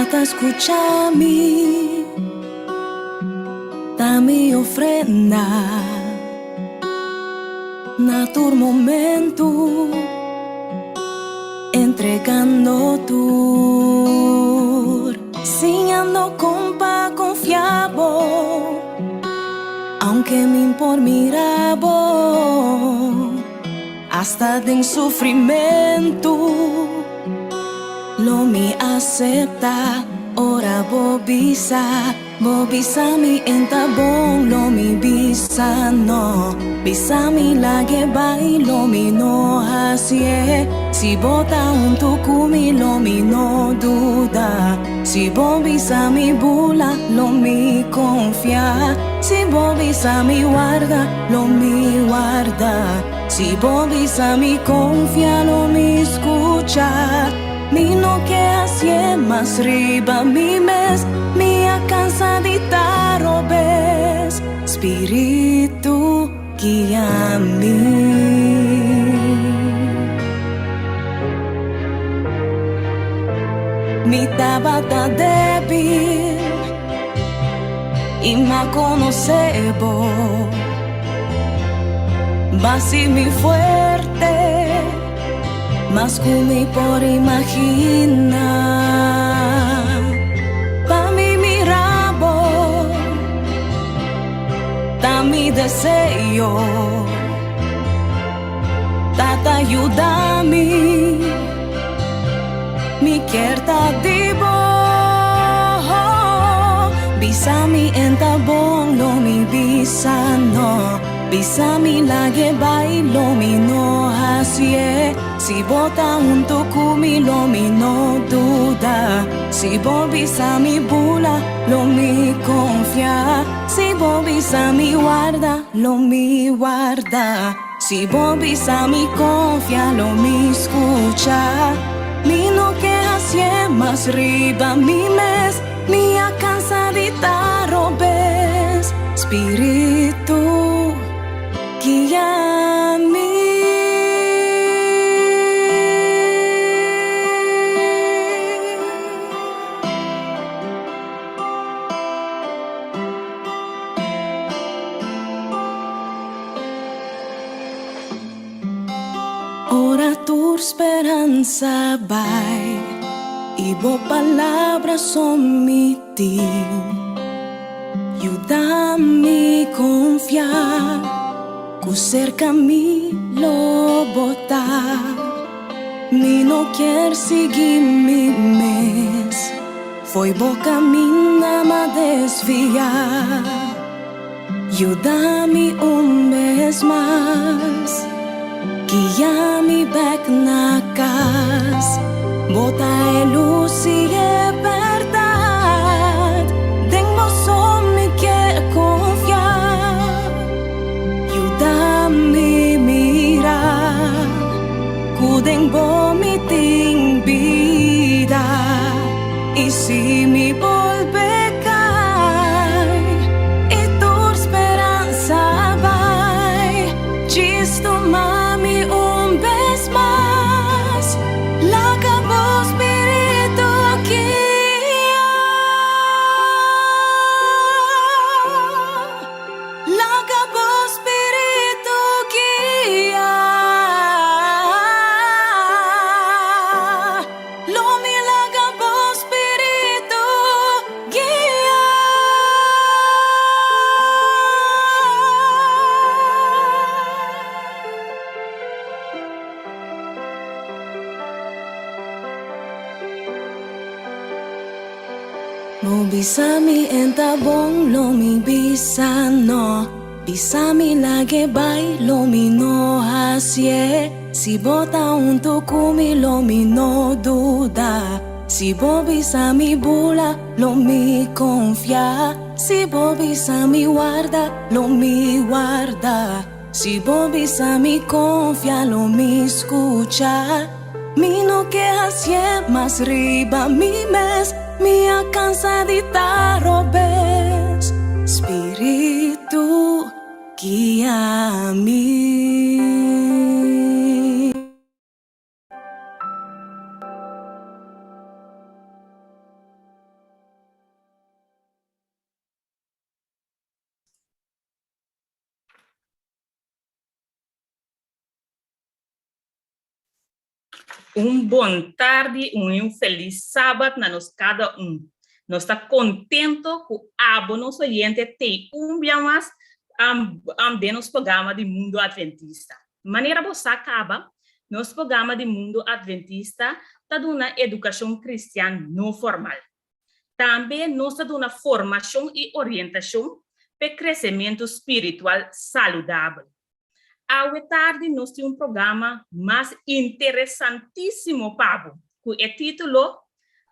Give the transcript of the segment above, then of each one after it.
Tata skucha mi, ta mi ofrenda na tur momento, entregando tur, siñando kon pa konfia bo, aunke mi'n por mira bo, hasta den sufrimentu lo mi aseptá ora bo bisa, bo bisa mi en ta bon lo mi bisa no, bisa mi lag'e bai lo mi no hasié, si bo ta huntu ku mi lo mi no duda, si bo bisa mi bula lo mi konfia, si bo bisa mi warda lo mi warda. Si bo bisa mi konfia lo mi skucha. Mi no ke hasié mas riba mi mes, mi a kansa di ta robes. Spiritu guia mi. Mi tabata débil i m'a konosé bo. Basi mi fuerte, mas ku mi por imaginá. Pa mi mira bo, ta mi deseo. Tata yuda mi, mi kier ta di bo. Bisa mi en ta bon, lo mi bisa no. Bisa mi lag'e bai, lo mi no hasié. Si bo ta huntu ku mi, lo mi no duda. Si bo bisa mi bula, lo mi konfia. Si bo bisa mi warda, lo mi warda. Si bo bisa mi konfia, lo mi skucha. Mi no ke hasié mas riba mi mes, mi a kansa di ta robes. Spiritu guia mi. Ora tur speransa bai i bo palabra so mi tin, yuda mi konfia ku serka mi lo bo ta. Mi no kier sigui mi mes. Fo'i bo caminda m'a desvia. Yuda mi un bes mas. Guia mi bek na cas. Bo ta e luz i e berdad. Den bo so mi kier confia. Yuda mi mira ku den bo mi tin bida i si mi bolbe kai i tur speransa bai djis tuma mi un bes mas laga bo spiritu guia. Laga bo spiritu guia. Lo mi laga bo spiritu guia. Bo bisa mi en ta bon, lo mi bisa no. Bisa mi lag'e bai, lo mi no hasié. Si bo ta huntu ku mi, lo mi no duda. Si bo bisa mi bula, lo mi konfia. Si bo bisa mi warda, lo mi warda. Si bo bisa mi konfia, lo mi skucha. Mi no ke hasié mas riba mi mes, mi a kansa di ta robes. Spiritu guia mi. Un bon tardi, un felis sabat na nos kada un. Nos ta contento cu abo nos oyente t'ey un bia mas den nos programa di Mundo Adventista. Manera bo sa caba, nos programa di Mundo Adventista ta duna educacion cristian no formal. Tambe nos ta duna formacion y orientacion p'e crecemento spiritual saludabel. Awe tardi nos tin un programa mas interesantisimo pa bo ku e titulo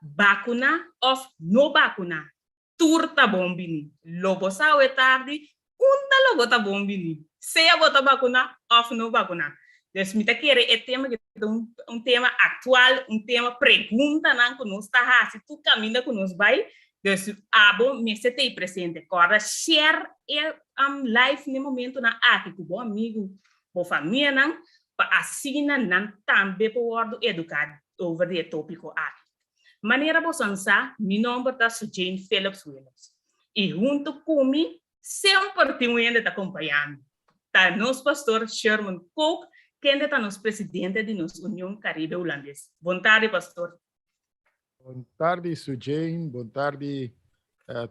Bakuna of no bakuna, tur ta bon bini. Lo bo sa awe tardi unda lo bo ta bon bini, sea bo ta bakuna of no bakuna. Dus mi ta kere e tema aki ta un tema aktual, un tema preguntanan ku nos ta hasi tur kaminda ku nos bai. Dus abo mester ta ei presente. Kòrda share e live n'e momentonan aki ku bo amigu, bo famianan, pa asina nan tambe por wòrdu eduká over di e tópiko aki. Manera boso sa, mi nòmber ta Sujane Phillips Williams i huntu ku mi semper tin un hende ta kompañá mi. Ta nos pastor Sherman Kook, kende ta nos presidente di nos Union Karibe Hulandes. Bon tardi, pastor. Bon tardi Sujane, bon tardi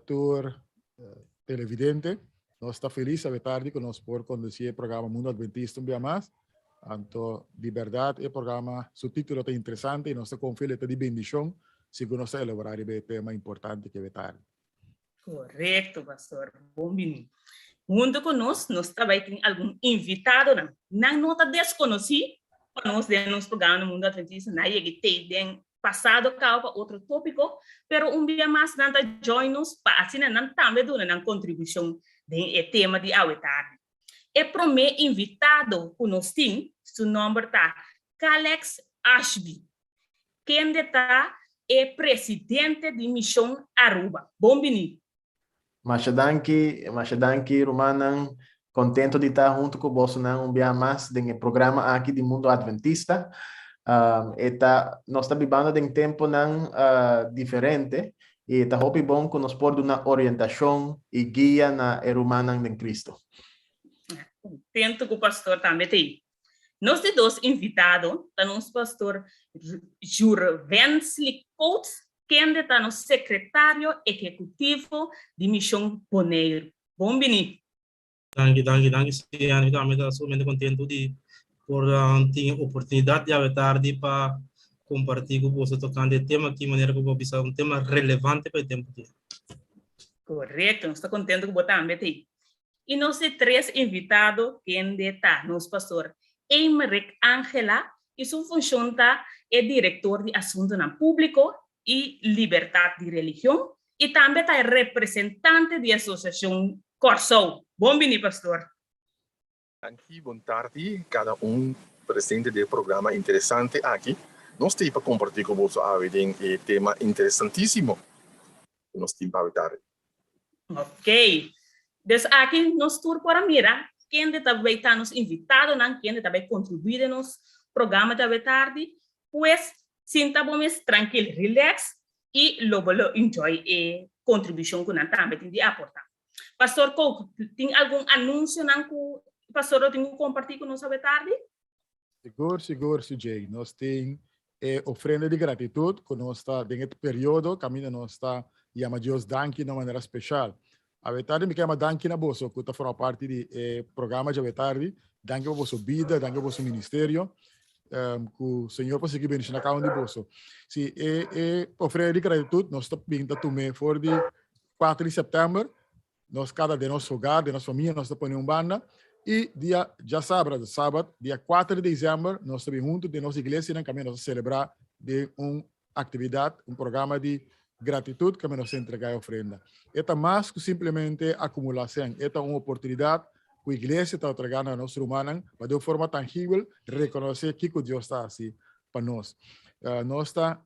tur televidente. Nos ta felis awe tardi ku nos por kondusí e programa Mundo Adventista un bia mas. Anto di bèrdat e programa su título ta interesante i nos ta konfia lo e ta di bendishon segun nos ta elaborá riba e tema importante ki awe tardi. Korekto, pastor. Bon bini. Huntu ku nos, nos ta bai tin algun invitadonan. Nan no ta deskonosí pa nos den nos programa na Mundo Adventista. Nan a yega i tei den pasado kaba pa otro tópiko, pero un bia mas nan ta join nos pa asina nan tambe duna nan kontribushon den e tema di awe tardi. E promé invitado ku nos tin, su nòmber ta Calex Ashby. Kende ta e presidente di Mishon Aruba. Bon bini. Masha danki, masha danki rumannan. Contento di ta hunto cu bosonan un bia mas den e programa aki di Mundo Adventista. E ta, nos ta bibando den temponan diferente y e ta hopi bon cu nos por duna orientacion y guia na e rumannan den Cristo. Contento cu pastor tambe ta ei. Nos di dos invitado ta nos pastor Jurvensly Coates, kende ta nos sekretario ehekutivo di Mishon Boneiru. Bon bini! Danki, danki, danki Sian. Mi tambe ta sumamente kontentu di por tin e oportunidat di awe tardi pa kompartí ku boso tokante e tema aki, manera ku bo a bisa un tema relevante pa e tempu aki. Korekto, nos ta kontentu ku bo tambe ta ei. I nos di tres invitado kende ta nos pastor Eymerick Angela i su funshon ta e direktor di asuntunan públiko i libertat di religion i tambe ta e representante di Asosiashon Kòrsou. Bon bini pastor. Danki, bon tardi kada un presente den e programa interesante aki. Nos tin pa kompartí ku boso awe den e tema interesantísimo ku nos tin pa awe tardi. Ok. Dus aki nos tur por a mira kende ta bay ta nos invitadonan, kende ta bay kontribuí den nos programa di awe tardi. Pues, sinta bo mes trankil, relax i lo bo lo enjoy e kontribushon ku nan tambe tin di aportá. Pastor Kook, tin algun anunsionan ku Pastor lo tin ku kompartí ku nos awe tardi? Sigur, sigur, Sujay. Nos tin e ofrenda di gratitut ku nos ta den e periodo kaminda nos ta yama Dios danki na un manera speshal. Awe tardi mi ke yama danki na boso ku ta forma parti di e programa djawe tardi. Danki pa boso bida, danki pa boso ministerio. Ku Señor por sigui bendiciona kada un di boso. Si e e ofrenda di gratitut nos ta bin ta tum'é for di kuater di sèptèmber. Nos kada den nos hogar, den nos famia nos ta pone un banda i dia djasabra, sabat, dia kuater di desèmber nos ta bin huntu den nos iglesianan kaminda nos ta selebrá den un aktividat, un programa di gratitut kaminda nos ta entregá e ofrenda. E ta mas ku simplemente akumulá sèn, e ta un oportunidat ku iglesia ta otorgá na nos rumannan pa den un forma tangibel rekonosé kiko Dios ta hasi pa nos. Nos ta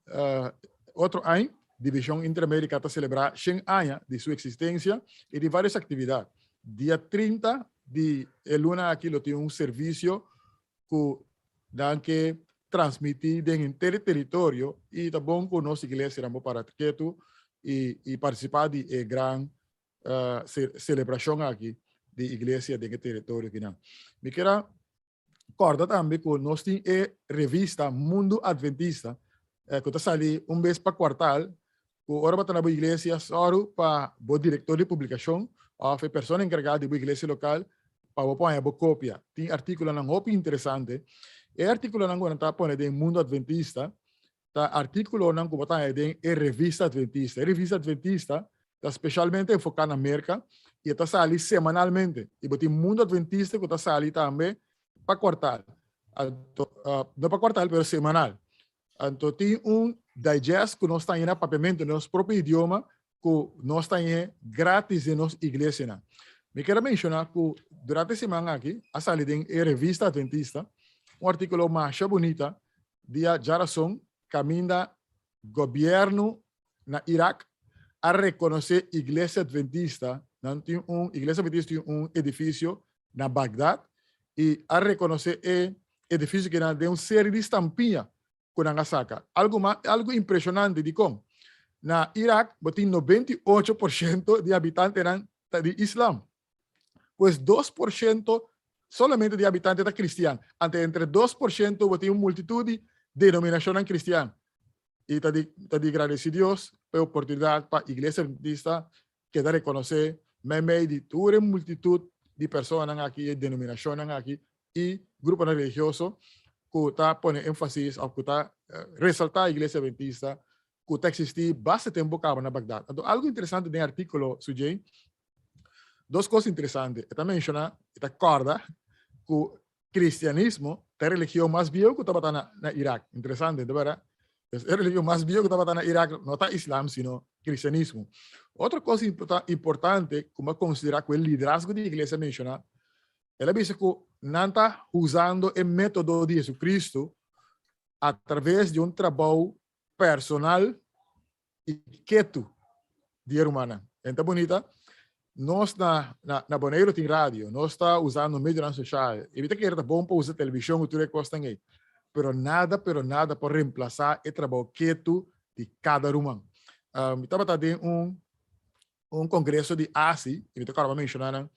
otro aña Division Interamerica ta selebrá shen aña di su eksistensia i di vários aktividat. Dia 30 di e luna aki lo tin un servisio ku nan ke transmití den henter e teritorio i ta bon ku nos iglesianan por para ketu i partisipá di e gran selebrashon aki di iglesia den e teritorio kinan. Mi kier a. Kòrda tambe ku nos tin e revista Mundu Adventista ku ta sali un bes pa kuartal, ku ora bo ta na bo iglesia sòru pa bo direktor di publikashon òf e persona enkargá di bo iglesia lokal pa bo por haña bo kopia. Tin artíkulonan hopi interesante. E artíkulonan ku nan ta pone den Mundu Adventista ta artíkulonan ku bo ta haña den e Revista Adventista. E Revista Adventista ta spesialmente enfoká na Merka i e ta sali semanalmente. I bo tin Mundu Adventista ku ta sali tambe pa kuartal. Anto, no pa kuartal, pero semanal. Anto tin un digest ku nos ta haña na papiamentu, na nos propio idioma, ku nos ta haña gratis den nos iglesianan. Mi kier a menshoná ku durante e siman aki a sali den e Revista Adventista un artíkulo masha bunita dia djarason kaminda gobièrnu na Irak a rekonosé Iglesia Adventista, nan tin un, Iglesia Adventista tin un edifisio na Bagdad i a rekonosé e edifisio kinan den un seri di stampiña ku nan a saka. Algu mas, algu impreshonante, dikon? Na Irak bo tin 98% di habitantenan ta di islam. Pues 2% solamente di habitante ta kristian. Ante entre 2% bo tin un multitut di denominashonnan kristian. I ta di ta di gradesí Dios pa e oportunidat pa Iglesia Adventista keda rekonosé meimei di tur e multitut di personanan aki, e denominashonnan aki i gruponan religioso ku ta pone énfasis òf ku ta resaltá Iglesia Adventista ku ta eksistí basta tempu kaba na Bagdad. Anto algu interesante den e artíkulo, Sujay, dos kos interesante. E ta menshoná, e ta kòrda ku kristianismo ta e religion mas bieu ku tabata na na Irak. Interesante, ta bèrdat? Pues e religion mas bieu ku tabata na Irak no ta islam sino kristianismo. Otro kos importante ku mi a konsiderá ku e liderazgo di iglesia a menshoná, el a bisa ku nan ta usando e método di Jesucristo a traves di un trabou personal i ketu di e rumannan. En ta bunita? Nos na, na, na Boneiru tin radio, nos ta usando medionan sosial. I mi ta kere ta bon pa usa televishon ku tur e kosnan ei. Pero nada, pero nada por remplasá e trabou ketu di kada ruman. Mi tabata den un un kongreso di ASI, i mi ta kòrda pa menshoná nan,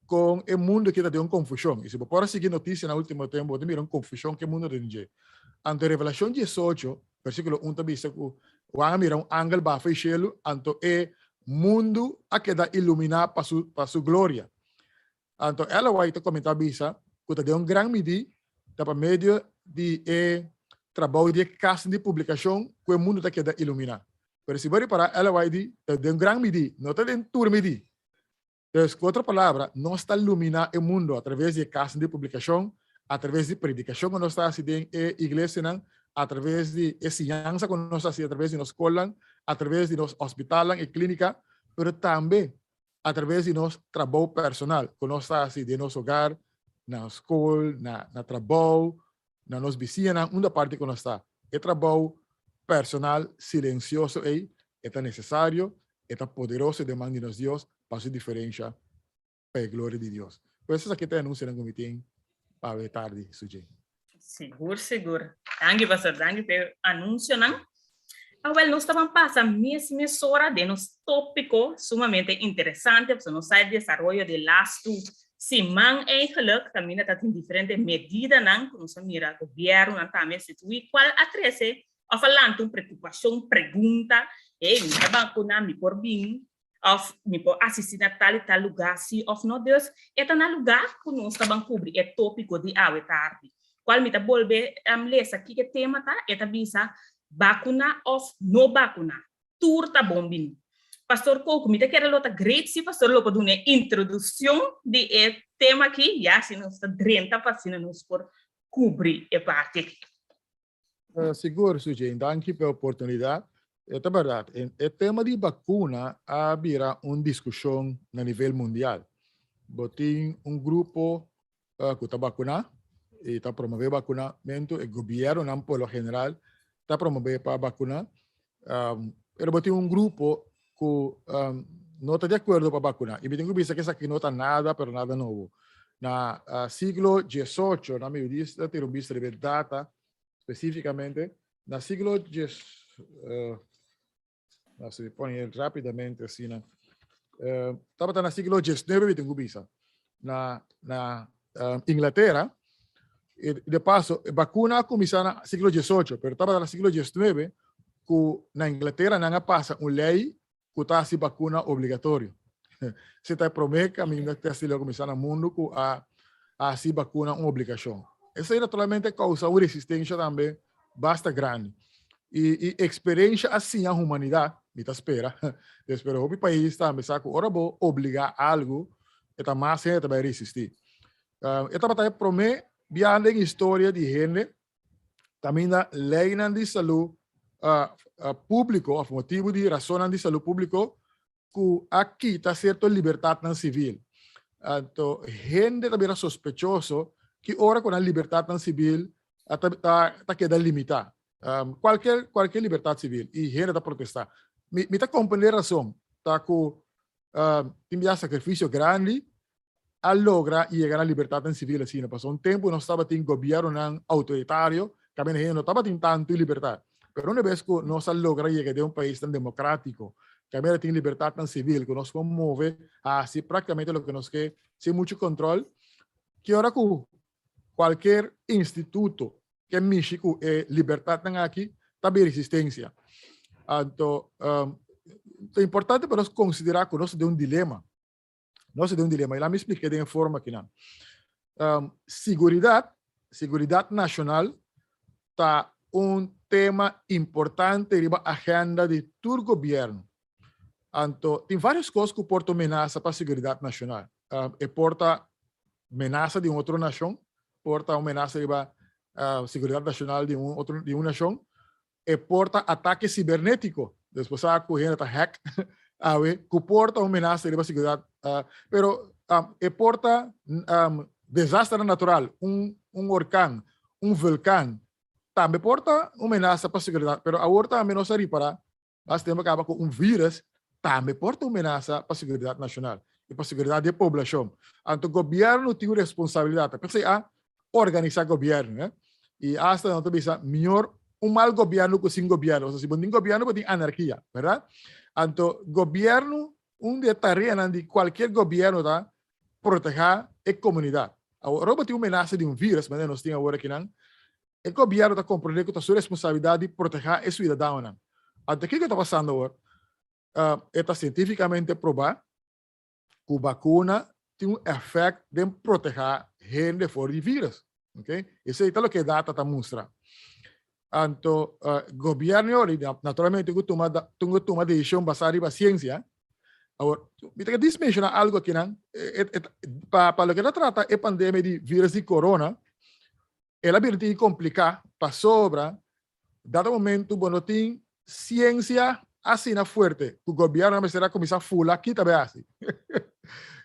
kon e mundu aki ta den un konfushon. I si bo por a sigui notisianan último tempu, bo ta mira un konfushon ku e mundu ta den dje. Anto Revelashon 18, versíkulo 1 ta bisa ku Juan a mira un angel baha for di shelu, anto e mundu a keda iluminá pa su pa su gloria. Anto Ellen White ta komentá bisa ku ta den un gran midí ta pa medio di e trabou di e kasnan di publikashon ku e mundu ta keda iluminá. Pero si bo ripará, Ellen White di, ta den un gran midí, no ta den tur midí. Dus, ku otro palabra, nos ta luminá e mundu atraves di e kasnan di publikashon, atraves di predikashon ku nos ta hasi den e iglesianan, atraves di e siñansa ku nos ta hasi atraves di nos skolnan, atraves di nos hospitalnan i klínika, pero tambe atraves di nos trabou personal ku nos ta hasi den nos hogar, na skol, na na trabou, na nos bisiñanan, unda parti ku nos ta. E trabou personal silensioso ei, e ta nesesario, e ta poderoso den man di nos Dios pa hasi diferensha pa e gloria di Dios. Pues esaki ta e anunsionan ku mi tin pa awe tardi, Sujin. Sigur, sigur. Danki, pastor. Danki pa e anunsionan. Awel, nos ta ban pasa mes mesora den nos tópiko sumamente interesante, pasobra nos sa e desaroyo di lastu siman eigenlijk, kaminda ta tin diferente medidanan ku nos a mira gobièrnunan tambe instituí, kual a trese òf a lanta un preokupashon, pregunta, hey, mi ta bakuná, mi por bini Of mi por asisti na tal i tal lugá, sí of no. Dus, e ta na lugá ku nos ta ban kubri e tópiko di awe tardi. Kual mi ta bolbe lesa kiko e tema ta, e ta bisa, Bakuná of no bakuná, tur ta bon bini. Pastor Coco, mi ta kere lo ta great si pastor lo por duna e introduccion di e tema aki, ya asina nos ta drenta pa asina nos por kubri e parti aki. Sigur, Sujane, danki pa e oportunidat. E ta bèrdat, e tema di bakuna a bira un diskushon na nivel mundial. Bo tin un grupo ku ta bakuná i ta promové bakunamentu, e gobièrnunan por lo general ta promové pa bakuná, pero bo tin un grupo ku no ta di akuerdo pa bakuná. I mi tin ku bisa ku esaki no ta nada, pero nada nobo. Na siglo 18, na mi ta tira un bista riba e data spesífikamente, na siglo dies, na si pone rápidamente asina, tabata na siglo 19 mi tin ku bisa, na na Inglatera. De paso, vacuna a kuminsá na siglo 18, pero tabata na siglo 19 ku na Inglatera nan a pasa un lei ku ta hasi bakuna obligatorio. Esei ta e promé kaminda ku a kuminsá na mundu ku a hasi bakuna un obligashon. Esei naturalmente a kousa un resistensha tambe basta grandi. I eksperensha a siña humanidat, mi ta spera, pero hopi pais tambe sa ku ora bo obligá algu, e ta mas hende ta bai resistí. E tabata e promé biaha den historia di hende kaminda leinan di salú públiko òf motibu di rasonnan di salú públiko ku a kita sierto libertatnan sivil. Anto hende ta bira sospechoso ki ora ku nan libertatnan sivil ta keda limitá. Kualke kualke libertat sivil i hende ta protestá. Mi ta komprendé rason ta ku tin bia sakrifisio grandi a logra yega na libertadnan civil asina, pasobra un tempu nos tabatin gobiernonan autoritario kaminda hende no tabatin tantu libertad. Pero una bes ku nos a logra yega den un paisnan democratico kaminda tin libertadnan civil ku nos por move hasi praktikamente loke nos ke sin muchu control, ki ora ku kualker instituto ke mishi ku e libertadnan aki ta bin resistencia. Anto ta importante pa nos konsidera ku nos ta den un dilema. Nos ta den un dilema. I laat mi splika den e forma akinan. Um, siguridat, siguridat nashonal ta un tema importante riba agenda di tur gobièrnu. Anto, tin vários kos ku por ta un menasa pa siguridat nashonal. Um, e por ta menasa di un otro nashon, por ta un menasa riba uh, siguridat nashonal di un otro di un nashon, E por ta atake sibernetiko, despues sa ku hende ta hack awe, ku por ta un menasa riba seguridat, pero e por ta desasternan natural, un orkan, un vulkan, tambe por ta un menasa pa seguridat, pero awor tambe nos a ripara, mas tempu a kaba ku un virus tambe por ta un menasa pa seguridat nashonal i pa seguridat di e poblashon. Anto gobièrnu tin un responsabilidat, p'esei a organisá gobièrnu, eh. I asta nan ta bisa mior un mal gobièrnu ku sin gobièrnu. Pasobra si bo no tin gobièrnu bo tin anarkia, bèrdat? Anto gobièrnu, un di e tareanan di kualkier gobièrnu ta protehá e komunidat. Awor, ora bo tin un menasa di un vírus, manera nos tin awor akinan, e gobièrnu ta komprendé ku ta su responsabilidat di protehá e suidadanonan. Anto kiko ta pasando awor? E ta sientífikamente probá ku bakuna tin un efèkt den protehá hende for di vírus. Okay? Esei ta loke e data ta mustra. Anto, gobièrnu yori, naturalmente ku tuma tin ku tuma desishon basá riba siensia. Awor, mi ta ke menshoná algu akinan, pa pa loke ta trata e pandemia di vírus di corona, el a bira tin kompliká pasobra dado momento bo no tin siensia asina fuerte ku gobièrnu a mester a kuminsá fula kita bai hasi.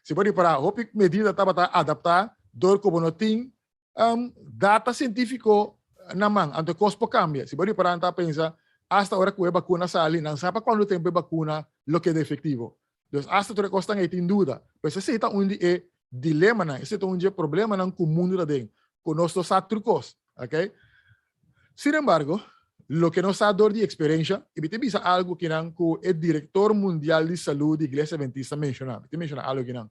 Si bo ripará, hopi medida tabata adaptá dor ku bo no tin data sientífiko na man, anto e kos por kambia. Si bo ripará nan ta pensa asta ora ku e bakuna sali nan sa pa kuantu tempu e bakuna lo keda efektivo. Dus asta tur e kosnan ei tin duda. Pues esei ta un di e dilemanan, esei ta un di e problemanan ku mundu ta den, ku nos no sa tur kos, okay. Sin embargo, loke nos sa dor di eksperensha, i mi ta bisa algu kinan ku e direktor mundial di salú di Iglesia Adventista a menshoná, mi ta menshoná algu kinan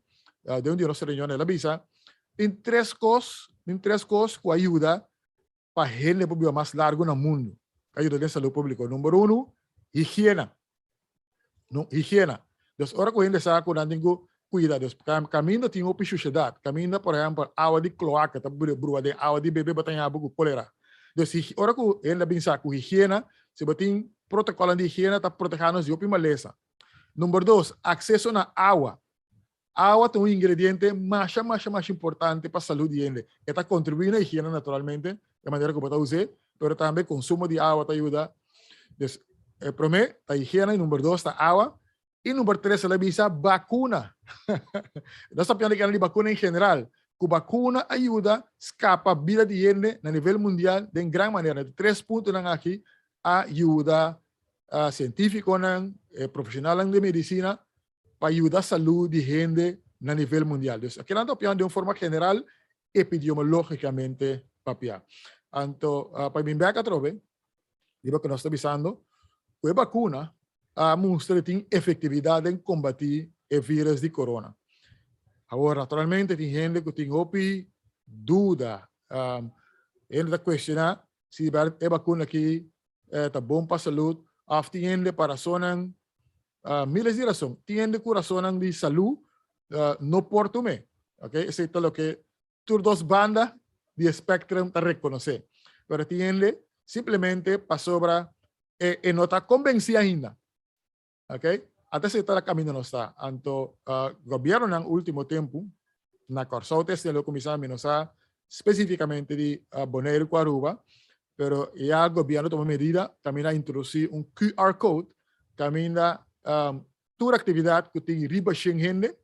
den un di nos reunionnan, el a bisa, tin tres kos, tin tres kos ku a yuda pa hende por biba mas largu na mundu, a yuda den salú públiko. Number unu, higiena. No, higiena. Dus ora ku hende sa ku nan tin ku kuida, dus kaminda tin hopi shushedat, kaminda por ehèmpel awa di kloaka ta brua den awa di bebe bo ta haña bo ku kolera. Dus ora ku hende a bin sa ku higiena, si bo tin protokòlnan di higiena ta protehá nos di hopi malesa. Number dos, akseso na awa. Awa ta un ingrediente masha masha masha importante pa salud di hende. E ta contribui na higiena naturalmente, e manera cu bo ta us'e, pero tambe consumo di awa ta yuda. Dus, e prome ta higiena y number dos ta awa y number tres el a bisa bacuna. Nos ta piensa di bacuna en general, cu bacuna a yuda scapa bida di hende na nivel mundial den gran manera. E tres puntonan aki a yuda cientificonan, e profesionalnan di medicina pa yuda salud di hende na nivel mundial. Dus akinan ta opinan den un forma general epidemiologicamente papia. Anto pa bin bek atrobe riba ku nos ta bisando ku e bakuna a mustra di tin efectividad den combati e virus di corona. Awor naturalmente tin hende ku tin hopi duda. Hende ta cuestiona si e vacuna aki ta bon pa salud of tin hende pa razonnan, miles di razon, tin hende cu razonnan di salud no por tum'e. Ok, esey ta loke tur dos banda di e spectrum ta reconoce. Pero tin hende simplemente pasobra e no ta convenci ainda. Ok, ata esei ta la kaminda nos ta. Anto gobiernonan ultimo tempu na Kòrsou ta esei lo kuminsá, mi no sa spesifikamente di Boneiru ku Aruba, pero ya gobierno tuma medida kaminda a introdusí un QR code kaminda tur aktividat ku tin riba shen hende,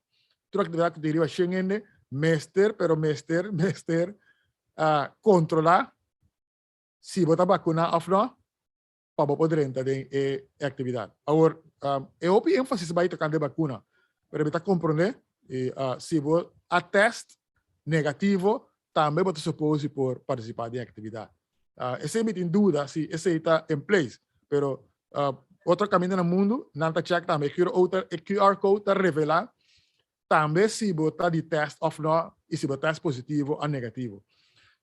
tur aktividat ku tin riba shen hende mester, pero mester, mester kontrolá si bo ta bakuná òf no. pa bo por drenta den e actividad. Awor, e hopi énfasis bai tocante vacuna, pero mi ta comprende, y si bo a test negativo, tambe bo ta suppose por participa den actividad. Esey mi tin duda si esey ta in place, pero otro caminda na mundo, nan ta check tambe, e QR code ta revela tambe si bo ta di test of no, y si bo test positivo o negativo.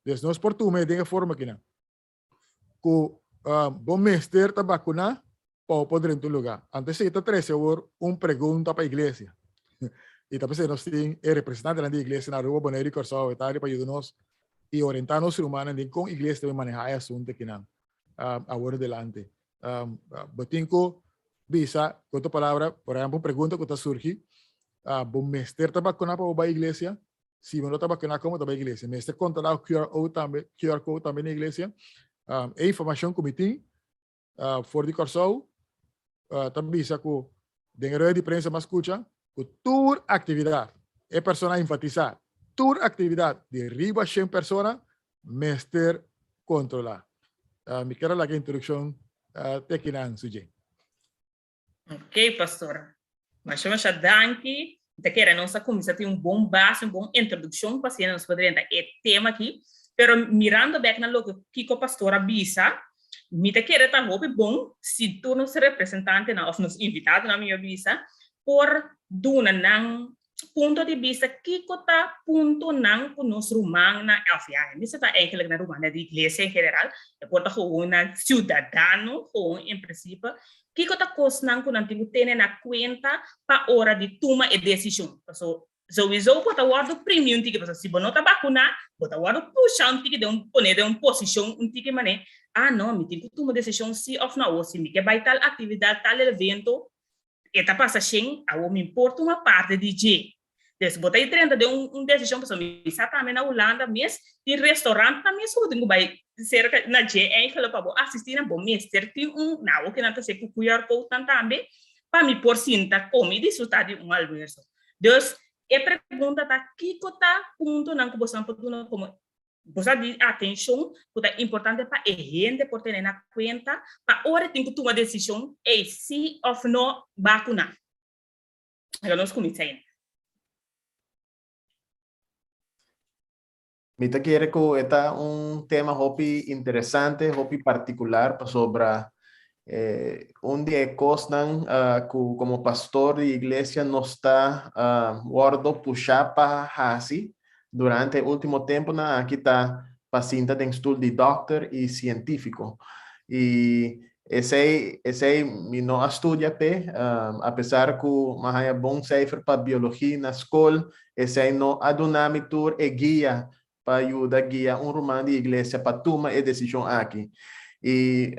Dus nos por tuma e den e forma kinan. ku bo mester ta bakuná pa bo por drenta un lugá. Anto esei ta trese awor un pregunta pa iglesia. I ta p'esei nos tin e representantenan di iglesia na Aruba, Boneiru i Kòrsou e ta ari pa yuda nos i orientá nos rumannan den kon iglesia ta manehá e asuntu akinan awor adelante. Bo tin ku bisa, ku otro palabra, por ehèmpel un pregunta ku ta surgi, bo mester ta bakuná pa bo bai iglesia? Si bo no ta bakuna como ta bai iglesia? Mester controla QR o tambe, QR code tambe na iglesia. E informacion cu mi tin for di Corsou ta bisa cu den e rueda di prensa mi a scucha cu tur actividad, e persona a enfatisa, tur actividad di riba shen persona mester controla. Mi kier a laga e introduccion te akinan, Sujin. Ok, pastor. Masha, masha danki. Ta kere nos a kuminsá tin un bon base, un bon introdukshon pa asina nos por drenta e tema aki. Pero mirando bek na loke kiko pastor a bisa, mi ta kere ta hopi bon si tur nos representantenan òf nos invitadonan mi a bisa por duna nan punto di bista kiko ta puntonan ku nos rumannan òf ya e mester ta eigenlijk na rumannan di iglesia en general, e por ta gewoon na siudadano gewoon en prinsipe, kiko ta kosnan ku nan tin ku tene na kuenta pa ora di tuma e desishon. Paso souiso bo ta wòrdu primi un tiki, pasobra si bo no ta bakuná bo ta wòrdu pusha un tiki den un pone den un posishon un tiki manera, ah no mi tin ku tuma desishon si òf no, awor si mi ke bai tal aktividat, tal evento, E ta pasa shen, awor mi por tuma parte di dje. Des bo ta drenta den un desishon pasobra mi sa tambe na Hulanda mes tin restaurantnan mes ku bo tin ku bai serka na dje eigenlijk pa bo asisti nan bo mester tin un na awor kinan ta haci ku QR code nan tambe pa mi por sinta kome i disfruta di un almuerzo. Dus e pregunta ta kiko ta puntonan ku boso por duna komo Bo sa di atenshon ku ta importante pa e hende por tene na kuenta pa ora e tin ku tuma desishon ey si òf no bakuná. Laga nos kuminsá ainda. Mi ta kere ku e ta un tema hopi interesante, hopi partikular pasobra un di e kosnan ku komo pastor di iglesia nos ta wòrdu pushá pa hasi durante e último tempunan aki ta pa sinta den stul di dòkter i sientífiko. I esei esei mi no a studia p'e, apesar ku mi a haña bon seifer pa biologia na skol, esei no a duna mi tur e guia pa yuda guia un ruman di iglesia pa tuma e desishon aki. I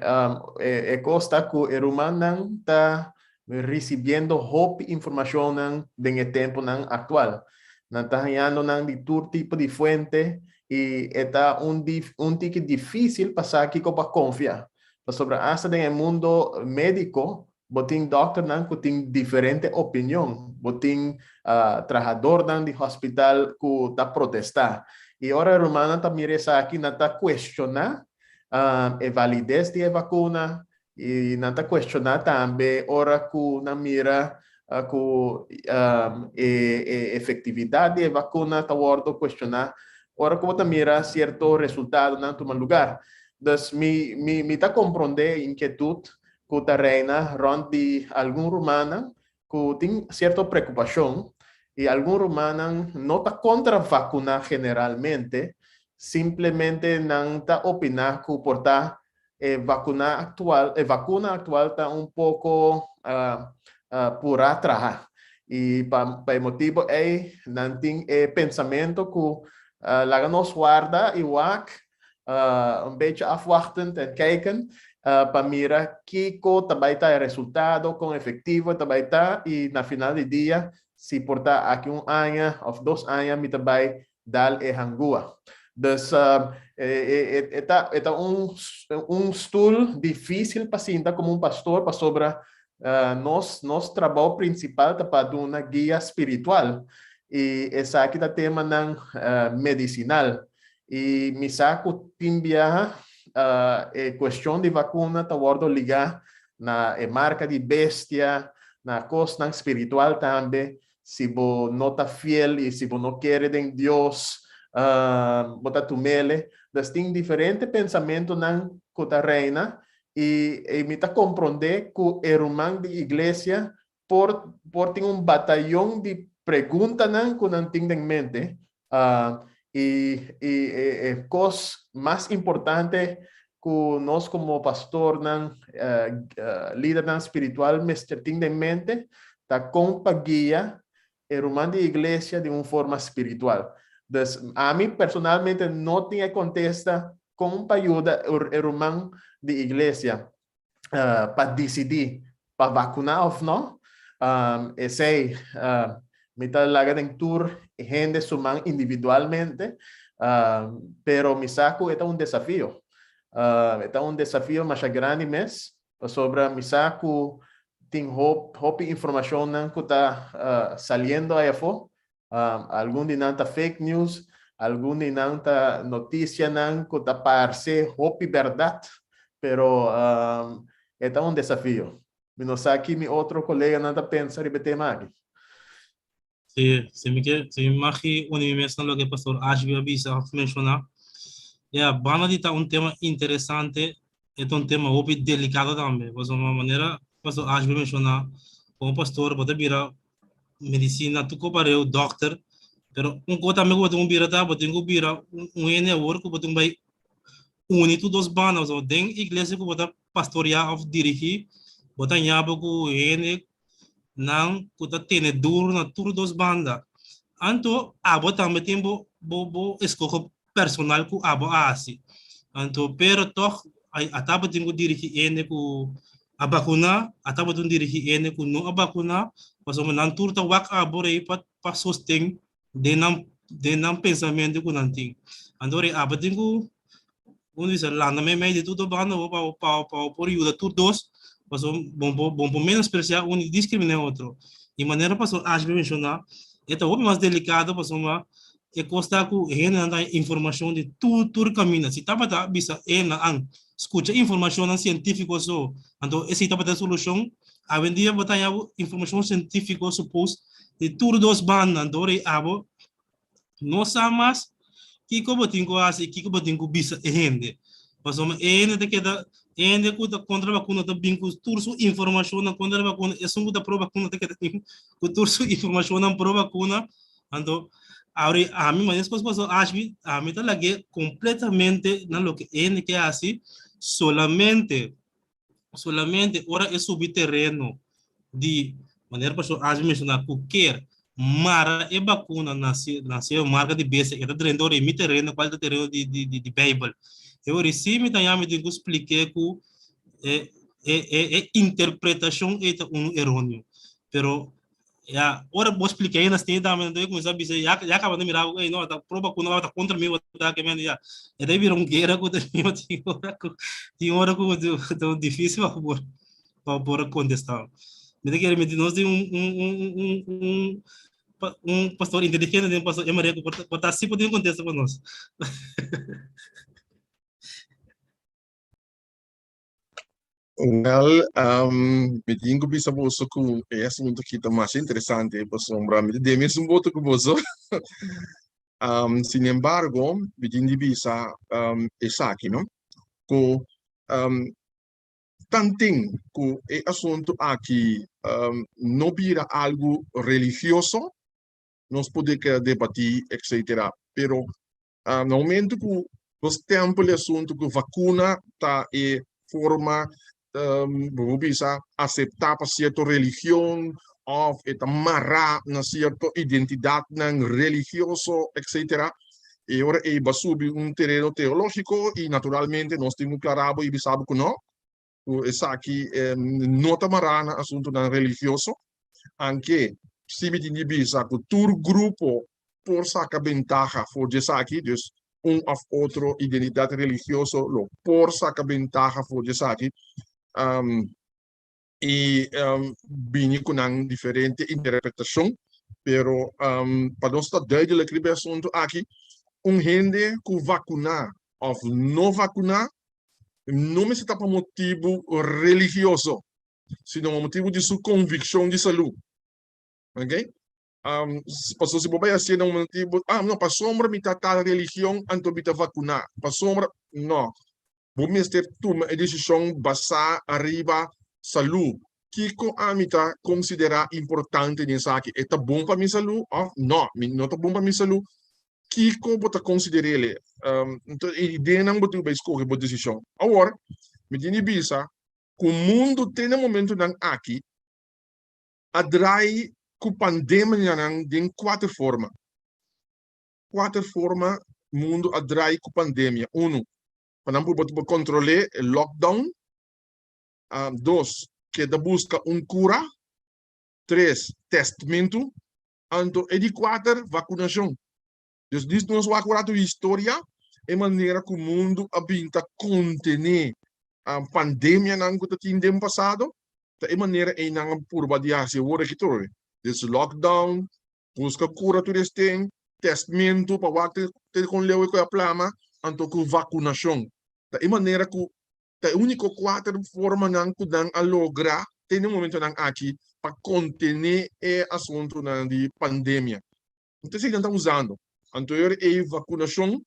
e kos ta ku e rumannan ta risibiendo hopi informashonnan den e tempunan aktual. Nan ta hañando nan di tur tipo di fuente i e ta un un tiki difísil pa sa kiko pa konfia. Pasobra asta den e mundo médiko Bo tin dòkternan ku tin diferente opinion. Bo tin trahadornan di hospital ku ta protestá. I ora e rumannan ta mira esaki, nan ta kuestioná e valides di e vakuna i nan ta kuestioná tambe ora ku nan mira ku e efektividat di e vakuna ta wòrdu kuestioná ora ku bo ta mira sierto resultadonan tuma lugar. Dus mi mi ta komprondé e inkietut ku ta reina rònt di algun rumannan ku tin sierto preokupashon i algun rumannan no ta kontra vakuná generalmente, Simplemente nan ta opiná ku por ta e vakuna aktual, e vakuna aktual ta un poko purá traha. I pa pa e motibu ei nan tin e pensamentu ku laga nos warda i wak un bechi afwachtend en kijken pa mira kiko ta bai ta e resultado, kon efektivo e ta bai ta i na final di dia si por ta aki un aña òf dos aña mi ta bai dal e hangua. Dus e ta e ta un un stoel difícil pa sinta como un pastor pasobra nos nos trabou principal ta pa duna guia spiritual y esaki ta temanan medicinal y mi sa cu tin biaha e cuestion di vacuna ta wordo liga na e marca di bestia, na cosnan spiritual tambe. Si bo no ta fiel i si bo no kere den Dios, bo ta tumele. Dus tin diferente pensamentunan ku ta reina i i mi ta komprondé ku e ruman di iglesia por por tin un batayon di preguntanan ku nan tin den mente. I i e e kos mas importante ku nos komo pastornan, lidernan spiritual mester tin den mente ta kon pa guia e ruman di iglesia di un forma spiritual. Dus ami personalmente no tin e kontesta kon pa yuda e ruman di iglesia pa disidí pa vakuná òf no. Esei mi ta laga den tur hende su man individualmente, pero mi sa ku e ta un desafio. E ta un desafio masha grandi mes, pasobra mi sa ku tin hopi informashonnan ku ta saliendo ai afó. Algun di nan ta fake news, algun di nan ta notisianan ku ta parse hopi bèrdat, pero e ta un desafio. Mi no sa ki mi otro koleganan ta pensa riba e tema aki. Sí, si mi ke, si mi magi uni mi mes na loke Pastor Ashby a bisa òf menshoná. Ya, banda di ta un tema interesante, e ta un tema hopi delikado tambe. Pasobra manera Pastor Ashby menshoná, komo pastor bo ta bira medisina, tur ko pareu, dòkter, pero un ko tambe ku bo tin ku bira ta, bo tin ku bira un hende awor ku bo tin ku bai uni tur dos banda. Pasobra den iglesia ku bo ta pastoreá òf dirigí, bo ta haña bo ku hende nan ku ta tene duru na tur dos banda. Anto abo tambe tin bo bo bo eskoho personal ku abo a hasi. Anto pero tòg a tabatin ku dirigí hende ku a bakuná, a tabatin dirigí hende ku no a bakuná, pasobra nan tur ta wak abo rei pa pa sosten den nan den nan pensamentu ku nan tin. Anto rei abo tin ku un bisa landa meimei di tur dos banda bo pa pa pa bo por yuda tur dos pasobra bo bo bo por menospresiá un i diskriminá e otro. I manera pasobra Ashby menshoná e ta hopi mas delikado pasobra e kos ta ku hendenan ta haña informashon di tur tur kaminda. Si tabata bisa e nan an skucha informashonnan sientífiko so anto esei tabata e solushon. Awendia bo ta haña bo informashon sientífiko supos di tur dos banda anto ora abo no sa mas kiko bo tin ku hasi i kiko bo tin ku bisa e hende. Pasobra e hende ta keda, e hende ku ta kontra bakuna ta bin ku tur su informashonnan kontra bakuna, esun ku ta pro bakuna ta keda bin ku tur su informashonnan pro bakuna. Anto, awor ami manera despues pasó Ashby, ami ta lag'é kompletamente na loke e hende ke hasi, solamente solamente ora e subi tereno di manera pastor Ashby menciona cu kier mara e vacuna na na se marca di bestia e ta drenta ora e mi tereno cual ta tereno di di di di bijbel e ora si mi ta yami tin cu spliké cu e e e interpretacion ei ta uno eroneo pero Ya, ora bo explica aí na state tambe, então eu começo a bisa, ya, ya acaba de mirar, ei, no, tá proba ku não tá contra mim, tá que men, ya. E daí vira um guerra ku tem hora ku tem hora ku tão difícil para por para por contestar. Me tem que me nós tem um um um um um um pastor inteligente, tem um pastor Emaria que botar assim poder contestar para nós. Wel, um, mi tin ku bisa boso ku e asunto aki ta masha interesante pasobra mi ta den mesun boto ku boso. Um, sin embargo, mi tin di bisa um, esaki, no? Ku um, tanten ku e asunto aki um, no bira algu religioso, nos por keda debatí, etcétera. Pero Na momento ku nos stempel e asuntu ku vakuna ta e forma bo por bisa aseptá pa sierto religion òf e ta mará na sierto identidatnan religioso etcetera, e ora ei bo a subi un tereno teológiko i naturalmente nos tin ku klará bo i bisa bo ku no, ku esaki no ta mará na asuntunan religioso, anke si mi tin di bisa ku tur grupo por saka bentaha for di esaki, dus un òf otro identidat religioso lo por saka bentaha for di esaki i bini ku nan diferente interpretashon, pero pa nos ta duidelijk riba e asuntu aki, un hende ku vakuná òf no vakuná no mester ta pa motibu religioso, sino pa motibu di su konvikshon di salú. Ok? Pasobra si bo bai hasié na un motibu, ah no, pasobra mi ta tal religion anto mi ta vakuná, pasobra, no. Bo mester tuma e desishon basá ariba salú. Kiko ami ta konsiderá importante den esaki? E ta bon pa mi salú òf no, mi no ta bon pa mi salú? Kiko bo ta konsider'é? Enton e ideanan bo tin ku bai skohe bo desishon. Awor, mi tin di bisa ku mundu te na momentunan aki a drai ku pandemianan den kuater forma. Kuater forma mundu a drai ku pandemia. Unu, pa nan por por kontrol'é e lockdown. Dos, keda buska un kura. Tres, tèstmentu. Anto e di kuater, vakunashon. Dus dis nos wak un ratu historia, e manera ku mundu a bin ta kontené pandemianan ku ta tin den pasado, ta e manera ei nan a purba di hasi awor aki tur. Dus lockdown, buska kura tur esten, tèstmentu pa wak te kon leu e ku a plama, anto ku vakunashon. Ta e manera ku ta e úniko kuater formanan ku nan a logra te na e momentonan aki pa kontené e asuntunan di pandemia. Anto esei nan ta usando. Anto e vakunashon